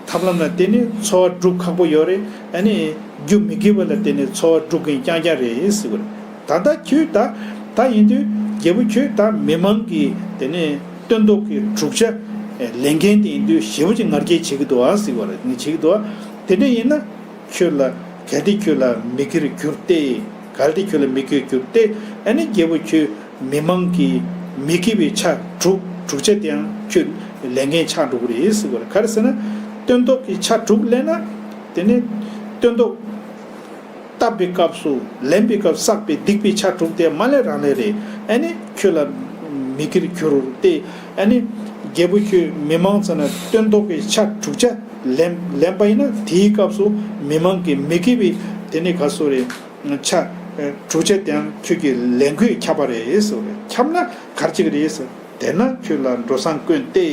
ཐབས་ལམ་ལ་བརྟེན་ནས་འཚོ་བ་སྒྲུབ་ཁག་པོ་ཡོད་རེད། ཨ་ནི་རྒྱུ་མི་དགེ་བ་ལ་བརྟེན་ནས་འཚོ་བ་སྒྲུབ་མཁན་རྐྱང་རྐྱང་རེད་ཟེར་བ་རེད། ད་ལྟ་ཁྱོད་ད་ད་ཡིན་དུས་རྒྱལ་པོ་ཁྱོད་ད་མི་མང་གི་དེ་ནས་སྟོན་ཐོག་གི་བསྒྲུབ་བྱ་ལེན་མཁན་དེ་ཡིན་དུས་ཞེ་པོ་ཅིག་ང་རྒྱལ་བྱེད་ཀྱི་འདུག་ཨ་ཟེར་བ་རེད། ངས་བྱེད་ཀྱི་འདུག་ཨ། དེ་འདྲ་ཡིན་ན། ཁྱོད་ལ་གལ་ཏེ་ཁྱོད་ལ་མི་དགེར་གྱུར་ཏེ། གལ་ཏེ་ཁྱོད་ལ་མི་དགེར་གྱུར་ཏེ། ཨ་ནི་རྒྱལ་པོ་ཁྱོད་མི་མང་གི་མི་དགེ་བའི་ཆ་དྲུག་དྲུག་ཆ་དེའང་ཁྱོད་ལེན་མཁན་ཆགས་འགྲོ་གི་རེད་ཟེར་བ་རེད། ག་རེ་ཟེར་ན། སྟོན་ཐོག་གི་ཆ་དྲུག་ལེན་ན། དེ་ནས་སྟོན་ཐོག་བཏབ་པའི་སྐབས་སུ་ལེན་པའི་སྐབས་བསགས་པའི་སྡིག་པའི་ཆ་དྲུག་དེ་མ་ལེན་རང་ལེན་རེད། ཨ་ནི་ཁྱོད་ལ་མི་དགེར་གྱུར་ཏེ། ཨ་ནི་རྒྱལ་པོ་ཁྱོད་མི་མང་ཚོ་ན་སྟོན་ཐོག་གི་ཆ་དྲུག་ཆ། ལེན་ལེན་པ་ཡིན་ན་དེའི་སྐབས་སུ་མི་མང་གི་མི་དགེ་བའི་དེ་ནི་ག་སོ་རེད། ཆ་དྲུག་ཆ་དེའང་ཁྱོད་ཀྱིས་ལེན་དགོས་ཁྱབ་པ་རེད་ཟེར་བ་རེད། ཁྱབ་ན་ག་རེ་བྱེད་ཀྱི་རེད་ཟེར། དེས་ན་ཁྱོད་ལ་འགྲོ་སོང་དཀོན་ཏེ།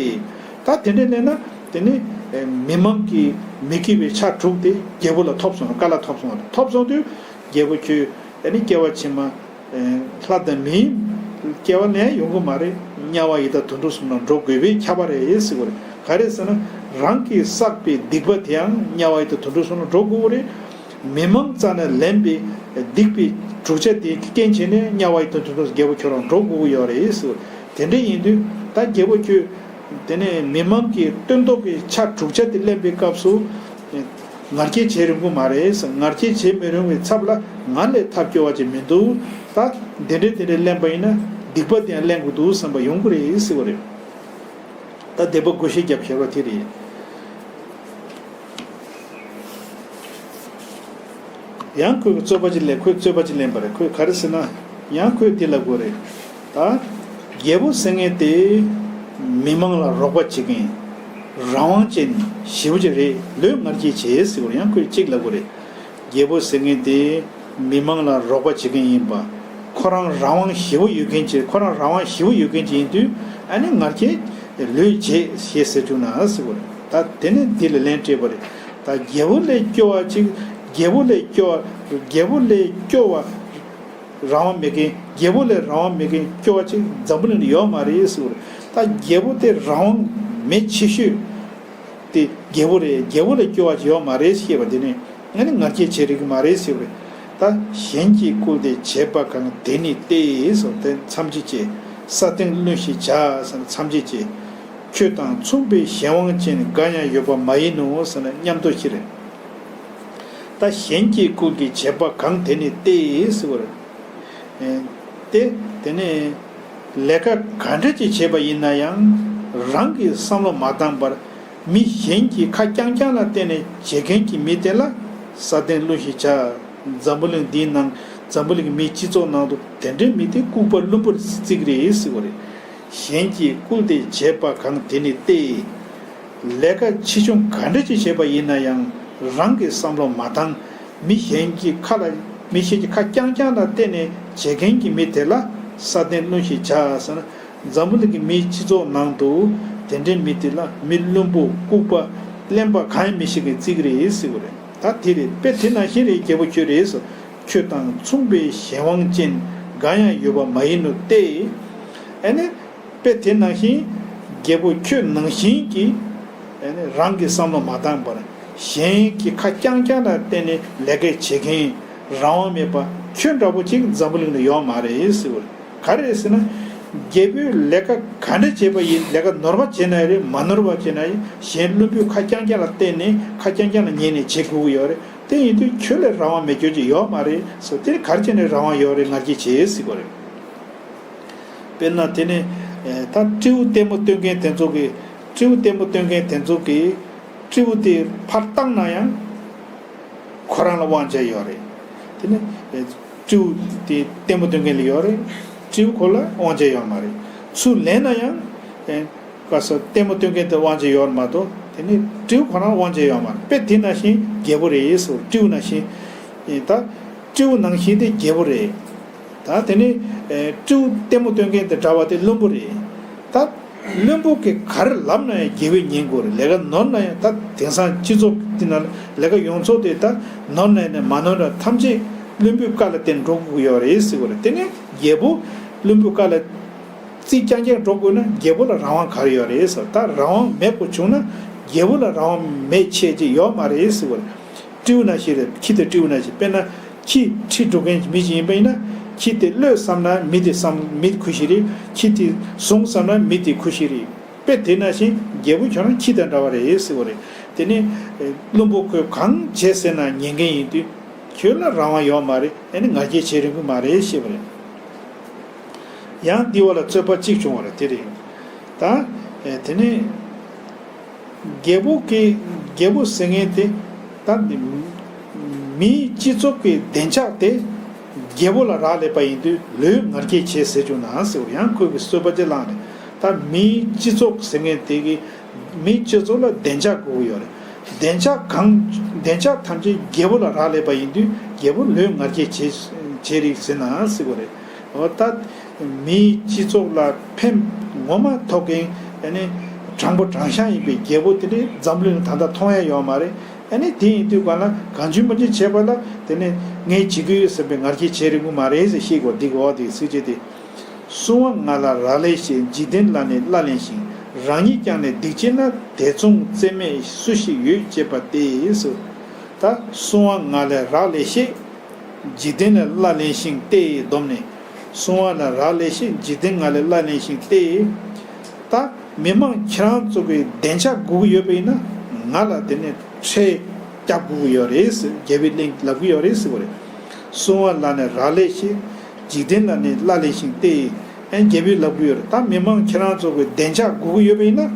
ད་དེ་འདྲ་ལེན་ན་དེ་ནི་མི་མང་གི་མི་དགེ་བའི་ཆ་དྲུག་དེ་རྒྱལ་པོ་ལ་ཐོབ་སོང་། བཀའ་ལ་ཐོབ་སོང་། ཐོབ་སོང་དུས་རྒྱལ་པོ་ཁྱོད་ཨ་ནི་སྐྱེ་བ་ཕྱི་མ། ལྷ་དང་མིའི་སྐྱེ་བ་ནས་ཡོང་གི་མ་རེད། དམྱལ་བ་ཡི་དྭགས་དུད་འགྲོ་གསུམ་ལ་འགྲོ་དགོས་པས་ཁྱབ་པ་རེད་ཟེར་བ་རེད། ག་རེ་ཟེར་ན། རང་གིས་བསགས་པའི་སྡིག་པ་དེའང་དམྱལ་བ་ཡི་དྭགས་དུད་འགྲོ་གསུམ་ལ་འགྲོ་དགོས་ཀྱི་རེད། མི་མང་རྩ་ནས་ལེན་པའི་སྡིག་པའི་དྲུག་ཆ་དེ་རྐྱེན་བྱས་ནས་དམྱལ་བ་ཡི་དྭགས་དུད་འགྲོ་རྒྱལ་པོ་ཁྱོད་རང་འགྲོ་དགོས་ཀྱི་ཡོད་རེད་ཟེར་བ་རེད། དེ་འདྲ་ཡིན་དུས་ད་རྒྱལ་པོ་ཁྱོད་དེ་ནས་མི་མང་གི་སྟོན་ཐོག་གི་ཆ་དྲུག་ཆ་དེ་ལེན་པའི་སྐབས་སུ། ང་རྒྱལ་བྱེད་རུང་གི་མ་རེད། ང་རྒྱལ་བྱེད་མི་རུང་བའི་ཚབ་ལ་ང་ལས་ཐབས་སྐྱོ་བ་ཅིག་མི་འདུག་ད་འདི་འདྲའི་འདི་འདྲའི་ལེན་པ་ཡིན་ན་སྡིག་པ་དེ་ཡང་ལེན་དགོས་འདུག་བསམ་པ་ཡོང་གི་རེད་ཟེར་བ་རེད། ད་སྡིག་པ་བགོ་བཤའ་རྒྱབ་ཤེས་པ་དེ་རེད། ཡང་ཁོས་རྩོད་པ་ཅིག་ལེན། ཁོས་རྩོད་པ་ཅིག་ལེན་པ་རེད། ཁོས་ག་རེ་ཟེར་ན། ཡང་ཁོས་འདི་ལབ་དགོས་རེད། ད་རྒྱལ་པོ་ཟེར་མཁན་དེ་མི་མང་ལ་རོགས་པ་བྱེད་མཁན་རང་དབང་ཅན་ཞེ་པོ་ཅིག་རེད། ལོས་ང་རྒྱལ་བྱེད་ཟེར་བ་ཡང་ཁོས་གཅིག་ལབ་དགོས་རེད། རྒྱལ་པོ་ཟེར་མཁན་དེ་མི་མང་ལ་རོགས་པ་བྱེད་མཁན་ཡིན་པ། ཁོ་རང་རང་དབང་ཞེ་པོ་ཡོད་མཁན་ཅིག་ཁོ་རང་རང་དབང་ཞེ་པོ་ཡོད་མཁན་ཅིག་ཡིན་དུས་ཨ་ནི་ང་རྒྱལ་ལོས་བྱེད་ཞེས་ཟེར་བཅུག་ན་ཟེར་བ་རེད། ད་དེ་ནས་འདི་ལ་ལན་སྤྲད་པ་རེད། ད་རྒྱལ་པོ་ལས་སྐྱོ་བ་ཅིག་རྒྱལ་པོ་ལས་སྐྱོ་བ། རྒྱལ་པོ་ལས་སྐྱོ་བ། རང་དབང་མེད་མཁན། རྒྱལ་པོ་ལས་རང་དབང་མེད་མཁན་སྐྱོ་བ་ཅིག་འཛམ་བུ་གླིང་ལ་ཡོད་མ་རེད་ཟེར་བ་རེད། ད་རྒྱལ་པོ་དེ་རང་དབང་མེད་ཆེ་ཤོས་དེ་རྒྱལ་པོ་རེད། རྒྱལ་པོ་ལས་སྐྱོ་བ་ཅིག་ཡོད་མ་རེད་ཞེས་པ་དེ་ནི་ང་ནི་ང་རྒྱལ་བྱེད་རིགས་མ་རེད་ཟེར་བ་རེད། ད་གཞན་གྱིས་བསྐུལ་ཏེ་བྱེད་པ་གང་དེ་ནི་སྟེ་ཟེར་དེ་མཚམས་གཅོད་བྱེད། ས་སྟེང་བླུན་ཞིག་བྱ་ཟེར་ན་མཚམས་གཅོད་བྱེད། ཁྱོད་དང་མཚུངས་པའི་གཞན་དབང་ཅན་འགའ་ཡང་ཡོད་པ་མ་ཡིན་ནོ་ཟེར་ན་མཉམ་དུ་ཤི་རེད། ད་གཞན་གྱི་སྐུལ་གྱི་བྱེད་པ་གང་དེ་ནི་སྟེ་ཟེར་བ་རེད། ཨེ། སྟེ། དེ་ནི་ལས་ཀ་ག་འདྲ་ཅིག་བྱས་པ་ཡིན་ན་ཡང་རང་གི་བསམ་བློ་མ་བཏང་བར་མི་གཞན་གྱི་ཁ་རྐྱང་རྐྱང་ལ་བརྟེན་ནས་བྱེད་མཁན་གྱི་མི་དེ་ལ་ས་སྟེང་བླུན་ཞེས་བྱ། འཛམ་བུ་གླིང་འདིའི་ནང་འཛམ་བུ་གླིང་གི་མིའི་སྤྱི་ཚོགས་ནང་དུ་དེ་འདྲའི་མི་དེ་ལྐུགས་པ་བླུན་པོར་བརྩི་གི་རེད་ཟེར་བ་རེད། གཞན་གྱི་སྐུལ་ཏེ་བྱེད་པ་གང་དེ་ནི་སྟེ། ལས་ཀ་ཆེ་ཆུང་ག་འདྲ་ཅིག་བྱས་པ་ཡིན་ན་ཡང་རང་གི་བསམ་བློ་མ་བཏང་། མི་གཞན་གྱི་ཁ་ལ་མི་གཞན་གྱི་ཁ་རྐྱང་རྐྱང་ལ་བརྟེན་ནས་བྱེད་མཁན་གྱི་མི་དེ་ལ་ས་སྟེང་བླུན་ཞེས་བྱ་ཟེར་ན། འཛམ་བུ་གླིང་གི་མིའི་སྤྱི་ཚོགས་ནང་དུ་དེ་འདྲའི་མི་དེ་ལ་མི་བླུན་པོ་ལྐུགས་པ་གླེན་པ་གང་ཡང་མི་ཤེས་མཁན་བརྩི་གི་རེད་ཟེར་བ་རེད། ད་དེ་རེད། དཔེ་དེ་ནང་བཞིན་རེད། རྒྱལ་པོ་ཁྱོད་རེད་ཟེར། ཁྱོད་དང་མཚུངས་པའི་གཞན་དབང་ཅན་འགའ་ཡང་ཡོད་པ་མ་ཡིན་ནོ་སྟེ། ཨ་ནི། དཔེ་དེ་ནང་བཞིན་རྒྱལ་པོ་ཁྱོད་ནང་བཞིན་གྱི་ཨ་ནི་རང་གི་བསམ་བློ་མ་བཏང་བར་གཞན་གྱི་ཁ་རྐྱང་རྐྱང་ལ་བརྟེན་ནས་ལས་ཀ་བྱེད་མཁན་རང་དབང་མེད་པ་ཁྱོད་འདྲ་པོ་ཅིག་འཛམ་བུ་གླིང་ལ་ཡོད་མ་རེད་ཟེར་བ་རེད། ག་རེ་རེད་ཟེར་ན། རྒྱལ་པོས་ལས་ཀ་ག་འདྲ་བྱས་པ་ཡིན། ལས་ཀ་ནོར་བ་བྱས་ན་ཡང་རེད། མ་ནོར་བ་བྱས་ན་ཡང་གཞན་བླུན་པོའི་ཁ་རྐྱང་རྐྱང་ལ་བརྟེན་ནས་ཁ་རྐྱང་རྐྱང་ལ་ཉན་ནས་བྱེད་དགོས་ཀྱི་ཡོད་རེད། དེ་ཡིན་དུས་ཁྱོད་ལས་རང་དབང་མེད་རྒྱུ་ཅིག་ཡོད་མ་རེད་ཟེར། དེ་ནི་ག་རེ་བྱས་ནས་རང་དབང་ཡོད་རེད། ང་རྒྱལ་བྱེད་ཟེར་གྱི་རེད། དཔེར་ན་དེ་ནི་ད་སྤྲེའུ་ལྟད་མོ་སྟོན་མཁན་དེ་ཚོ་གིས། སྤྲེའུ་ལྟད་མོ་སྟོན་མཁན་དེ་ཚོ་གིས་སྤྲེའུ་དེ་ཕར་བཏང་ན་ཡང་ཁོ་རང་ལ་དབང་ཆ་ཡོད་རེད། དེ་ནི་སྤྲེའུ་དེ་ལྟད་མོ་སྟོན་མཁན་ལ་ཡོད་རེད། སྤྲེའུ་ཁོ་ལ་དབང་ཆ་ཡོད་མ་རེད། ཚུར་ལེན་ན་ཡང་། ག་ས་ལྟད་མོ་སྟོན་མཁན་དེ་དབང་ཆ་ཡོད་མ་གཏོགས་དེ་ནི་སྤྲེའུ་ཁོ་རང་དབང་ཆ་ཡོད་མ་རེད། དཔེ་དེ་ནང་བཞིན་རྒྱལ་པོ་རེད་ཟེར། སྤྲེའུ་ནང་བཞིན། ད་སྤྲེའུ་ནང་བཞིན་དེ་རྒྱལ་པོ་རེད། ད་དེ་ནི་སྤྲེའུ་ལྟད་མོ་སྟོན་མཁན་དེ་འདྲ་བ་དེ་བླུན་པོ་རེད། ད་བླུན་པོ་གིས་ག་རེ་ལབ་ན་ཡང་རྒྱལ་པོས་ཉན་དགོས་རེད། ལས་ཀ་ནོར་ན་ཡང་། ད་དེང་སང་སྤྱི་ཚོགས་འདི་ནང་ལས་ཀ་ཡོངས་རྫོགས་དེ་ད་ནོར་ན་ཡང་མ་ནོར་ན་ཐམས་ཅད་བླུན་པོའི་བཀའ་ལ་བརྟེན་འགྲོ་དགོས་ཀྱི་ཡོད་རེད་ཟེར་བ་རེད། དེ་ནི་རྒྱལ་པོ་བླུན་པོའི་བཀའ་ལ་རྩིས་རྐྱང་རྐྱང་འགྲོ་དགོས་ན་རྒྱལ་པོ་ལ་རང་དབང་ག་རེ་ཡོད་རེད་ཟེར། ད་རང་དབང་མེད་པ་བྱུང་ན་རྒྱལ་པོ་ལ་རང་དབང་མེད་ཆེད་ཅིག་ཡོད་མ་རེད་ཟེར་བ་རེད། སྤྲེའུ་ནང་བཞིན་རེད། ཁྱི་དང་སྤྲེའུ་ནང་བཞིན། དཔེར་ན་ཁྱི་ཁྲིད་འགྲོ་མཁན་མི་ཞིག་ཡིན་པ་ཡིན་ན། ཁྱི་དེ་གློད་བསམ་ན་མི་དེ་བསམ། མི་ཁུ་ཤི་རེད། ཁྱི་དེ་བཟུང་བསམ་ན་མི་དེ་ཁུ་ཤི་རེད། དཔེ་དེ་ནང་བཞིན་རྒྱལ་པོ་ཁྱོད་རང་ཁྱི་དང་འདྲ་བ་རེད་ཟེར་བ་རེད། དེ་ནི་བླུན་པོ་ཁོས་གང་བྱས་ཟེར་ན་ཉན་མཁན་ཡིན་དུས་ཁྱོད་ལ་རང་དབང་ཡོད་མ་རེད། ཨ་ནི་ང་རྒྱལ་བྱེད་རན་གི་མ་རེད་ཞེས་པ་རེད། ཡང་འདི་བ་ལ་རྩོད་པ་གཅིག་བྱུང་བ་རེད། དེ་རེད། ད་དེ་ནི་རྒྱལ་པོ་གི་རྒྱལ་པོ་ཟེར་མཁན་དེ་ད་མིའི་སྤྱི་ཚོགས་ཀྱི་བདེ་འཇགས་དེ་རྒྱལ་པོ་ལ་རག་ལས་པ་ཡིན་དུས་ལོས་ང་རྒྱལ་བྱེད་ཟེར་བྱུང་ན་ཟེར་བ། ཡང་ཁོས་གི་རྩོད་པ་ཅིག་བསླངས་ནས། ད་མིའི་སྤྱི་ཚོགས་ཟེར་མཁན་དེ་གི་མིའི་སྤྱི་ཚོགས་ལ་བདེ་འཇགས་དགོས་ཀྱི་ཡོད་རེད། བདེ་འཇགས་གང་། བདེ་འཇགས་ཐམས་ཅད་རྒྱལ་པོ་ལ་རག་ལས་པ་ཡིན་དུས་རྒྱལ་པོ་ལོས་ང་རྒྱལ་བྱེད་བྱེད་རིགས་ཟེར་ན་ཟེར་བ་རེད། འོ་ད་མིའི་སྤྱི་ཚོགས་ལ་ཕན་ངོ་མ་ཐོགས་མཁན་ཨ་ནི་དྲང་པོ་དྲང་གཞག་ཡིན་པའི་རྒྱལ་པོ་དེ་འདྲའི་འཛམ་གླིང་ལ་ད་ལྟ་མཐོང་ཡ་ཡོད་མ་རེད། ཨ་ནི་དེ་ཡིན་དུས་གང་ལ་གང་བྱུང་མང་བྱུང་བྱས་པ་ལ་དེ་ནི་ངས་བྱེད་ཀྱི་ཡོད་བསམ་པའི་ང་རྒྱལ་བྱེད་རིགས་མོ་མ་རེད་ཟེར་ཤེས་དགོས། འདི་གོ་དེ་སྲིད་ཇུས་དེ། སྲུང་བ་ང་ལ་རག་ལས་ཤེས། འཇིག་རྟེན་ལ་ནི་བླ་ལེན་ཞིང་། རང་ཉིད་ཀྱང་ནི་སྡིག་བྱས་ན། དེ་མཚུངས་བརྩེ་མེད་སུ་ཞིག་ཡོད་ཅེས་པ་སྟེ་ཟེར། ད་སྲུང་བ་ང་ལ་རག་ལས་ཤེས། འཇིག་རྟེན་ལ་བླ་ལེན་ཞིང་སྟེ། སྡོམ་ནི། སྲུང་བ་ལ་རག་ལས་ཤེས། འཇིག་རྟེན་ང་ལ་བླ་ལེན་ཞིང་སྟེ། ད་མི་མང་ཁྱེད་རང་ཚོ་གི་བདེ་འཇགས་དགོས་ཀྱི་ཡོད་པ་ཡིན་ན་ང་ལ་དེ་ནས་ཁྲལ་རྒྱག་དགོས་ཀྱི་ཡོད་རེད་ཟེར། རྒྱལ་པོས་གླེང་ལབ་ཀྱི་ཡོད་རེད་ཟེར་བ་རེད། སྲུང་བ་ལ་ནི་རག་ལས་ཤེས། འཇིག་རྟེན་ལ་ནི་བླ་ལེན་ཞིང་སྟེ། ཨན་རྒྱལ་པོས་ལབ་ཀྱི་ཡོད་རེད། ད་མི་མང་ཁྱེད་རང་ཚོ་གི་བདེ་འཇགས་དགོས་ཀྱི་ཡོད་པ་ཡིན་ན་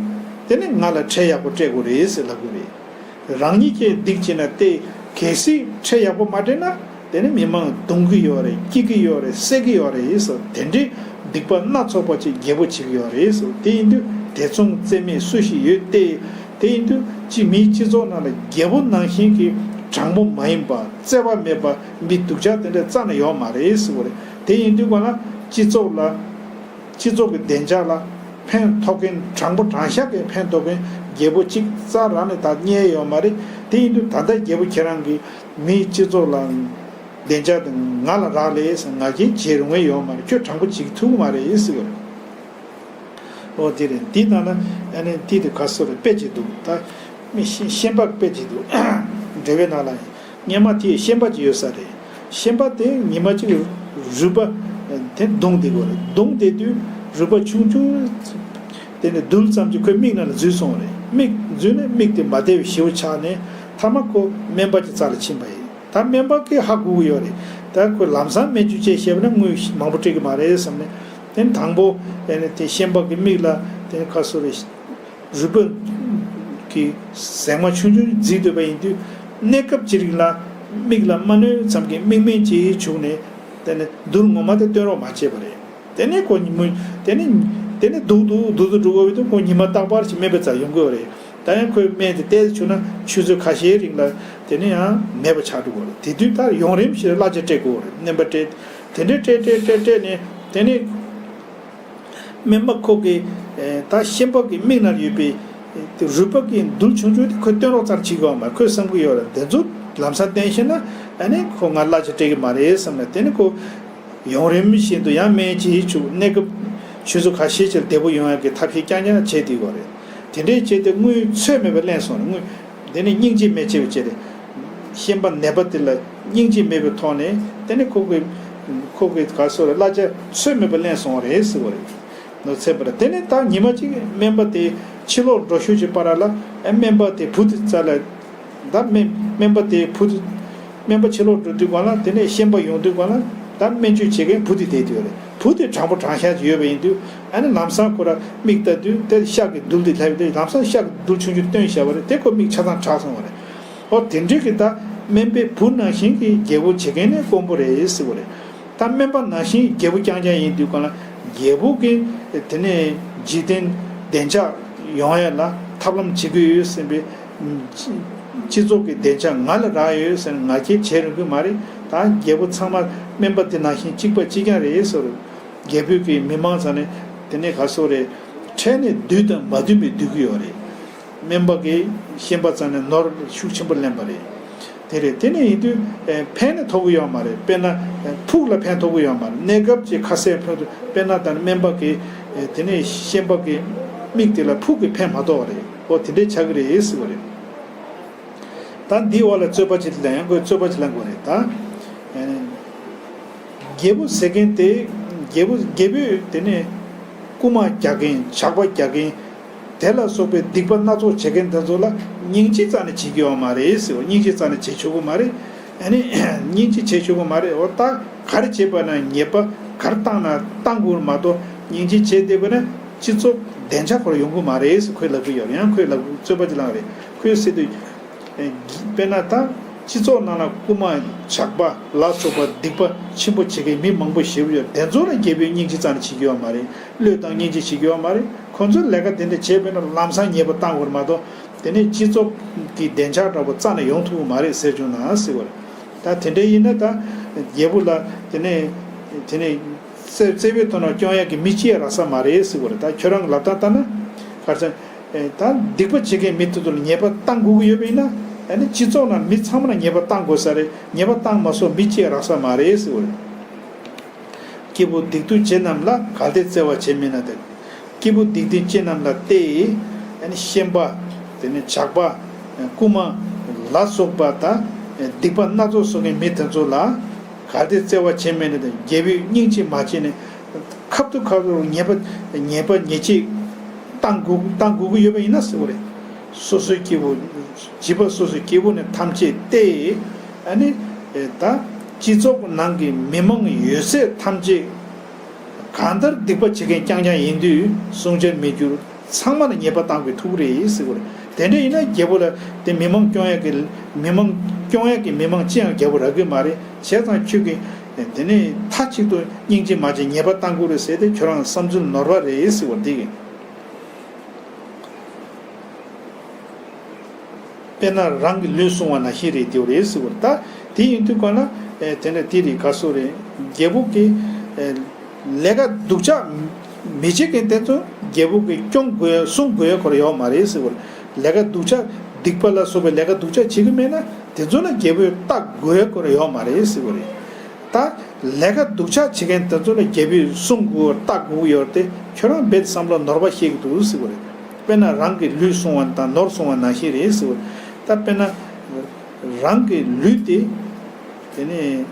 དེ་ནི་ང་ལ་ཁྲལ་ཡག་པོ་སྤྲད་དགོས་རེད་ཟེར་ལབ་ཀྱི་རེད། རང་ཉིད་ཀྱིས་སྡིག་བྱས་ན་སྟེ། གལ་སྲིད་ཁྲལ་ཡག་པོ་མ་སྤྲད་ན་དེ་ནི་མི་མང་རྡུང་གི་ཡོད་རེད། སྐྱིད་ཀྱི་ཡོད་རེད། བསད་ཀྱི་ཡོད་རེད་ཟེར། དེ་འདྲའི་སྡིག་པ་སྣ་ཚོགས་པ་ཅིག་རྒྱལ་པོ་བྱེད་ཀྱི་ཡོད་རེད་ཟེར། དེ་ཡིན་དུས་དེ་མཚུངས་བརྩེ་མེད་སུ་ཞིག་ཡོད་དེ། དེ་ཡིན་དུས་ཅི་མིའི་སྤྱི་ཚོགས་ནང་ལ་རྒྱལ་པོ་ནང་བཞིན་གྱི་དྲང་པོ་མ་ཡིན་པ། བརྩེ་བ་མེད་པ། མི་སྡུག་ཅག་དེ་འདྲ་རྩ་ནས་ཡོད་མ་རེད་ཟེར་བ་རེད། དེ་ཡིན་དུས་གང་ལ་སྤྱི་ཚོགས་ལ། སྤྱི་ཚོགས་ཀྱི་བདེ་འཇགས་ལ་ཕན་ཐོགས་མཁན། དྲང་པོ་དྲང་གཞག་གི་ཕན་ཐོགས་མཁན་རྒྱལ་པོ་གཅིག་རྩ་རང་ནས་ད་རྙེད་ཡོད་མ་རེད། དེ་ཡིན་དུས་ད་ལྟ་རྒྱལ་པོ་ཁྱེད་རང་གིས་མིའི་སྤྱི་ཚོགས་ལ་བདེ་འཇགས་དེ་ང་ལ་རག་ལས་ཟེར་ང་རྒྱལ་བྱེད་རུང་བས་ཡོད་མ་རེད། ཁྱོད་དྲང་པོ་བྱེད་ཐུབ་ཀྱི་མ་རེད་ཟེར་བ་རེད། ཨོ་དེ་རེད། འདི་ནང་ན་ཨ་ནི་འདི་དེ་ག་སོ་རེད། དཔེ་ཅིག་འདུག་ད་མི་ཤེས་ཤན་པ་དཔེ་ཅིག་འདུག་འགྲེལ་པའི་ནང་ལ། སྔོན་མ་དེའི་ཤན་པ་ཅིག་ཡོད་ས་རེད། ཤན་པ་དེ་ཉི་མ་གཅིག་རུས་པ་དེ་གདུང་བསྡད་ཀྱི་ཡོད་རེད། གདུང་བསྡད་དུས་རུས་པ་ཆུང་ཆུང་དེ་ནས་རྡུལ་ཙམ་ཅིག་ཁོའི་མིག་ནང་ལ་འཛུལ་སོང་བ་རེད། མིག་འཛུལ་ནས་མིག་དེ་མ་བདེ་བའི་ཞེ་པོ་ཆགས་ནས་མཐའ་མ་ཁོ་སྨན་པ་གྱི་རྩ་ལ་ཕྱིན་པ་ཡིན། ད་སྨན་པ་གིས་ཧ་གོ་གི་ཡོད་རེད། ད་ཁོས་ལམ་སང་སྨན་བཅོས་བྱས་བཤད་པ་ན་དངུལ་མང་པོ་སྤྲད་གི་མ་རེད་བསམ་ནས། དེ་ནས་དང་པོ་ཨེ་ནས་དེ་ཤན་པ་གི་མིག་ལ་དེ་ནས་ཁ་སོ་རེ། རུས་པ་གི་ཟེགས་མ་ཆུང་ཆུང་འཛིན་སྡོད་པ་ཡིན་དུས། གནས་སྐབས་ཅིག་རིང་ལ་མིག་ལ་མ་གནོད་ཙམ་གྱི་མིག་སྨན་ཅིག་བྱུགས་ནས། དེ་ནས་རྡུལ་ངོ་མ་དེ་སྟོན་རོགས་མ་བྱས་པ་རེད། དེ་ནས་ཁོ་ཉིན་མོ། དེ་ནས། དེ་ནས་སྡུག་སྡུག་སྡུག་སྡུག་འགྲོ་གི་ཡོད་དུས་ཁོ་ཉི་མ་རྟག་པར་ཞིག་སྨན་པའི་རྩར་ཡོང་གི་ཡོད་རེད། ད་ཡང་ཁོས་སྨན་དེ་ཏོག་ཙམ་བྱུགས་ན་ཆུ་ཚོད་ཁ་ཤས་རིང་ལ་དེ་ནས་ཡང་མེད་པ་ཆགས་འགྲོ་གི་ཡོད་རེད། དེ་དུས་ད་ཡུན་རིང་ཞིག་གླ་ཆ་སྤྲད་དགོས་རེད། སྨན་པ་སྤྲད། དེ་འདྲས་སྤྲད་སྤྲད་སྤྲད་སྤྲད་ནས་དེ་ནས། སྨན་པ་ཁོ་གིས། ཨེ། ད་ཤན་པ་གི་མིག་ནང་ཡོད་པའི། ཨེ། དེ་རུས་པ་གི་རྡུལ་ཆུང་ཆུང་དེ་ཁོས་སྟོན་རོགས་ཙམ་བྱེད་དགོས་པ་མ་རེད། ཁོས་བསམ་གི་ཡོད་རེད། དེ་ཚོ་ལམ་སང་བསྟན་ཤེས་ན་ཨ་ནི་ཁོ་ང་གླ་ཆ་སྤྲད་གི་མ་རེད་བསམ་ནས། དེ་ནི་ཁོ་ཡུན་རིང་བཞིན་དུ་ཡང་སྨན་ཅིག་བྱུགས། གནས་སྐབས་ཆུ་ཚོད་ཁ་ཤས་ཅིག་བདེ་པོ་ཡོང་ཡག་གི་ཐབས་ཤེས་རྐྱང་རྐྱང་བྱས་བསྡད་ཡོད་རེད། དེ་འདྲས་བྱས་ཏེ་དངུལ་ཚོད་མེད་པ་ལེན་སོང་རེད། དངུལ། དེ་ནི་སྙིང་རྗེ་མེད་བྱས་པ་བྱས་ཏེ། ཤན་པ་ནད་པ་དེ་ལ་སྙིང་རྗེ་མེད་པའི་ཐོག་ནས། དེ་ནི་ཁོ་གི། ཁོ་གི་ག་སོ་རེ། གླ་ཆ་ཚོད་མེད་པ་ལེན་སོང་བ་རེད་ཟེར་བ་རེད། ནོར་ཚད་པ་རེད། དེ་ནི་ད་ཉི་མ་གཅིག་སྨན་པ་དེ་ཕྱི་ལོགས་འགྲོ་ཤུལ་གྱི་བར་ལ། ཨེ། སྨན་པ་དེ་བུ་དེ་རྩ་ལ། ད་སྨན། སྨན་པ་དེ་བུ་དེ། སྨན་པ་ཕྱི་ལོགས་འགྲོ་དུས་སྒང་ལ། དེ་ནས་ཤན་པ་ཡོང་དུས་སྒང་ལ། ད་སྨན་བཅོས་བྱེད་མཁན་བུ་དེ་བསྡད་དུས་རེད། བུ་དེ་དྲང་པོ་དྲང་བཞག་ཅིག་ཡོད་པ་ཡིན་དུས། ཨ་ནི་ལམ་སང་ཁོ་ར་མིག་ལྟ་དུས་དེ་ཤ་གི་རྡུལ་དེ་སླེབས་ཏེ། ལམ་སང་ཤ་གི་རྡུལ་ཆུང་ཆུང་སྟོན་བཞག་པ་རེད། དེ་ཁོ་མིག་ཆ་ཚང་དྲག་སོང་བ་རེད། ཨོ། དེ་འདྲའི་གི་ད་སྨན་པའི་བུ་ནང་བཞིན་གྱི་རྒྱལ་པོ་བྱེད་མཁན་ནི་དཀོན་པོ་རེད་ཟེར་བ་རེད། ད་སྨན་པ་ནང་བཞིན་རྒྱལ་པོ་རྐྱང་རྐྱང་ཡིན་དུས་སྒང་ལ། རྒྱལ་པོ་གི་དེ་ནས་འཇིག་རྟེན་བདེ་འཇགས་ཡོང་ཡ་ལ་ཐབས་ལམ་བྱེད་ཀྱི་ཡོད་ཟེར་བའི། སྤྱི་ཚོགས་ཀྱི་བདེ་འཇགས་ང་ལ་རག་ཡོད་ཟེར་ང་རྒྱལ་བྱེད་རུང་གི་མ་རེད། ད་རྒྱལ་པོ་ཚང་མ་སྨན་པ་དེ་ནང་བཞིན་གཅིག་པ་གཅིག་རྐྱང་རེད་ཟེར། རྒྱལ་པོའི་གི་མི་མང་ཚང་ནས་དེ་ནས་ག་སོ་རེད། འཕྲལ་ནས་འདུས་དང་མ་འདུས་པའི་འདུས་ཀྱི་ཡོད་རེད། སྨན་པ་གིས་ཤན་པ་ཚང་ནས་ནོར་ཤུགས་ཆེན་པོ་ལེན་པ་རེད། དེ་རེད། དེ་ནས་ཡིན་དུས། ཨེ། ཕན་ནི་ཐོགས་ཀྱི་ཡོད་མ་རེད། དཔེར་ན། ཨེ། ཕུགས་ལ་ཕན་ཐོགས་ཀྱི་ཡོད་མ་རེད། གནས་སྐབས་ཀྱི་ཁ་ཟས་ཕན་ཐོགས། དཔེར་ན་ད་སྨན་པ་གིས། ཨེ། དེ་ནས་ཤན་པ་གི་མིག་དེ་ལ་ཕུགས་ཀྱི་ཕན་མ་ཐོགས་པ་རེད། ཨོ། དེ་འདྲས་ཆགས་ཀྱི་རེད་ཟེར་བ་རེད། ད་འདིའི་འོག་ལ་རྩོད་པ་ཅིག་ལ་ཡང་ཁོས་རྩོད་པ་ཅིག་ལེན་དགོས་རེད་ད། ཨེ། རྒྱལ་པོ་ཟེར་མཁན་དེ། རྒྱལ་པོ། རྒྱལ་པོས་དེ་ནས་རྐུ་མ་རྒྱག་མཁན། ཇག་པ་རྒྱག་མཁན། དེ་ལ་སོགས་པའི་སྡིག་པ་སྣ་ཚོགས་བྱེད་མཁན་དེ་ཚོ་ལ་སྙིང་རྗེ་རྩ་ནས་བྱེད་ཀྱི་ཡོད་མ་རེད་ཟེར་བ། སྙིང་རྗེ་རྩ་ནས་བྱེད་ཆོག་གི་མ་རེད། ཨ་ནི་སྙིང་རྗེ་བྱེད་ཆོག་གི་མ་རེད། འོ། ད་ག་རེ་བྱེད་པ་ན། ཉེས་པ་ག་རེ་བཏང་ན་བཏང་དགོས་མ་གཏོགས། སྙིང་རྗེ་བྱས་བསྡད་པ་ན་སྤྱི་ཚོགས་བདེ་འཇགས་ཁོ་རང་ཡོང་གི་མ་རེད་ཟེར་ཁོས་ལབ་ཀྱི་ཡོད་རེད། ཡང་ཁོས་ལབ། རྩོད་པ་ཅིག་ལངས་རེད། ཁོས་ཟེར་དུས། ཨེ། དཔེར་ན་ད་སྤྱི་ཚོགས་ནང་ལ་རྐུ་མ་ཇག་པ་ལ་སོགས་པ་སྡིག་པ་ཆེན་པོ་བྱེད་མཁན་མི་མང་པོ་ཞེ་པོ་ཡོད། དེ་ཚོ་ལ་རྒྱལ་པོས་སྙིང་རྗེ་རྩ་ནས་བྱེད་ཀྱི་ཡོད་མ་རེད། བློས་བཏང་སྙིང་རྗེ་བྱེད་ཀྱི་ཡོད་མ་རེད། ཁོ་ཚོས་ལས་ཀ་དེ་འདྲ་བྱས་པས་ན་ལམ་སང་ཉེས་པ་བཏང་དགོས་རེད་མ་གཏོགས། དེ་ནས་སྤྱི་ཚོགས་ཀྱི་བདེ་འཇགས་འདྲ་པོ་རྩ་ནས་ཡོང་ཐུབ་ཀྱི་མ་རེད་ཟེར་བྱུང་ན་ཟེར་བ་རེད། ད་དེ་འདྲ་ཡིན་ན་ད་རྒྱལ་པོ་ལ་དེ་ནས། དེ་ནས། བརྩེ། བརྩེ་བའི་ཐོག་ནས་སྐྱོང་ཡག་གི་མི་གཅིག་ཡང་རག་ས་མ་རེད་ཟེར་བ་རེད། ད་ཁྱོད་རང་གི་ལབ་སྟངས་ལྟར་ན། ག་རེ་ཟེར། ཨེ། ད་སྡིག་པ་བྱེད་མཁན་མི་དེ་ཚོ་ལ་ཉེས་པ་བཏང་དགོས་ཀྱི་ཡོད་པ་ཡིན་ན། ཨ་ནི་སྤྱི་ཚོགས་ནང་མི་ཚང་མ་ལ་ཉེས་པ་བཏང་དགོས་ས་རེད། ཉེས་པ་བཏང་མ་སོང་མི་གཅིག་ཡང་རག་ས་མ་རེད་ཟེར་བ་རེད། སྐྱེས་བུ་སྡིག་ཏུ་བྱེད་རྣམས་ལ། གལ་ཏེ་བརྩེ་བ་བྱེད་མིན་ན་སྟེ། སྐྱེས་བུ་སྡིག་ཏུ་བྱེད་རྣམས་ལ་སྟེ། ཨ་ནི་ཤན་པ། དེ་ནས་ཇག་པ། རྐུ་མ་ལ་སོགས་པ་དང་། སྡིག་པ་སྣ་ཚོགས་བསགས་མཁན་མི་དེ་ཚོ་ལ། གལ་ཏེ་བརྩེ་བ་བྱེད་མིན་ན་སྟེ། རྒྱལ་པོས་སྙིང་རྗེ་མ་བྱས་ནས། ཁབ་ཏུ་ཁབ་ཏུ་ཉེས་པ། ཉེས་པ་ཉེས་ཆད་བཏང་དགོས། བཏང་དགོས་ཀྱི་ཡོད་པ་ཡིན་ན་ཟེར་བ་རེད། སོ་སོའི་སྐྱེས་བུ། བྱིས་པ་སོ་སོའི་སྐྱེས་བུ་ནི་ཐམས་ཅད་སྟེ། ཨ་ནི། ད་སྤྱི་ཚོགས་ནང་གི་མི་མང་ཡོད་ཚད་ཐམས་ཅད། གང་ལྟར་སྡིག་པ་བྱེད་མཁན་རྐྱང་རྐྱང་ཡིན་དུས། བསྲུང་བྱར་མི་འགྱུར། ཚང་མ་ལ་ཉེས་པ་བཏང་དགོས་ཐུག་གི་རེད་ཟེར་བ་རེད། དེ་འདྲ་ཡིན་ན་རྒྱལ་པོ་ལ་དེ་མི་མང་སྐྱོང་ཡག་གི། མི་མང་སྐྱོང་ཡག་གི་མི་མང་ཅི་ཡང་རྒྱལ་པོ་རག་གི་མ་རེད། བྱས་ཙང་ཁྱོད་ཀྱིས་དེ་ནས་མཐའ་གཅིག་ཏུ་སྙིང་རྗེ་མ་བྱས་ཉེས་པ་བཏང་དགོས་རེད་ཟེར་དེ་ཁྱོད་རང་བསམ་ཚུལ་ནོར་བ་རེད་ཟེར་བ་འདི་གི། དཔེར་ན་རང་གི་ལུས་བསྲུང་བ་ནང་བཞིན་རེད། དེ་རེད་ཟེར་བ་རེད། ད་དེ་ཡིན་དུས་གང་ན། ཨེ། དེ་ནས་དེ་རེད། ག་སོ་རེད། རྒྱལ་པོ་གིས། ཨེ། ལས་ཀ་སྡུག་ཅག་མི་བྱེད་མཁན་དེ་ཚོ་རྒྱལ་པོ་གིས་སྐྱོང་དགོས། བསྲུང་དགོས་ཁོ་རང་ཡོད་མ་རེད་ཟེར་བ་རེད། ལས་ཀ་སྡུག་ཅག་སྡིག་པ་ལ་སོགས་པའི་ལས་ཀ་སྡུག་ཅག་བྱེད་ཀྱི་མེད་ན་དེ་ཚོ་ལ་རྒྱལ་པོས་བལྟ་དགོས་ཁོ་རང་ཡོད་མ་རེད་ཟེར་བ་རེད། ད་ལས་ཀ་སྡུག་ཅག་བྱེད་མཁན་དེ་ཚོ་ལ་རྒྱལ་པོས་བསྲུང་དགོས། བལྟ་དགོས་ཀྱི་ཡོད་རེད་དེ། ཁྱོད་རང་རྦད་དེ་བསམ་བློ་ནོར་བ་བཤད་ཀྱི་འདུག་ཟེར་བ་རེད། དཔེར་ན་རང་གི་ལུས་བསྲུང་བ་དང་ནོར་བསྲུང་བ་ནང་བཞིན་རེད་ཟེར་བ་རེད། ད་དཔེར་ན་རང་གི་ལུས་དེ། དེ་ནས་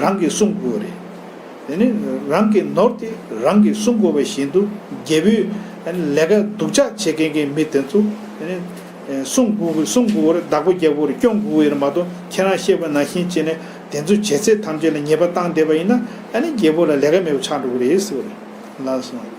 རང་གིས་བསྲུང་དགོས་རེད། དེ་ནས་རང་གི་ནོར་དེ་རང་གིས་བསྲུང་དགོས་པ་བཞིན་དུ། རྒྱལ་པོས་ལས་ཀ་སྡུག་ཅག་བྱེད་མཁན་གྱི་མི་དེ་ཚོ། དེ་ནས་ སྲུང་དགོས་ཀྱི་སྲུང་དགོས་ཀྱི་རེད། བདག་པོ་རྒྱག་དགོས་རེད། སྐྱོང་དགོས་ཀྱི་རེད་མ་གཏོགས། ཁྱེད་རང་བཤད་པ་ནང་བཞིན་བྱས་ནས་དེ་ཚོ་བྱེད་ཚད་ཐམས་ཅད་ལ་ཉེས་པ་བཏང་བསྡད་པ་ཡིན་ན། ཨ་ནི་རྒྱལ་པོ་ལ་ལས་ཀ་མེད་པ་ཆགས་འགྲོ་གི་རེད་ཟེར་བ་རེད། ལགས་སོ།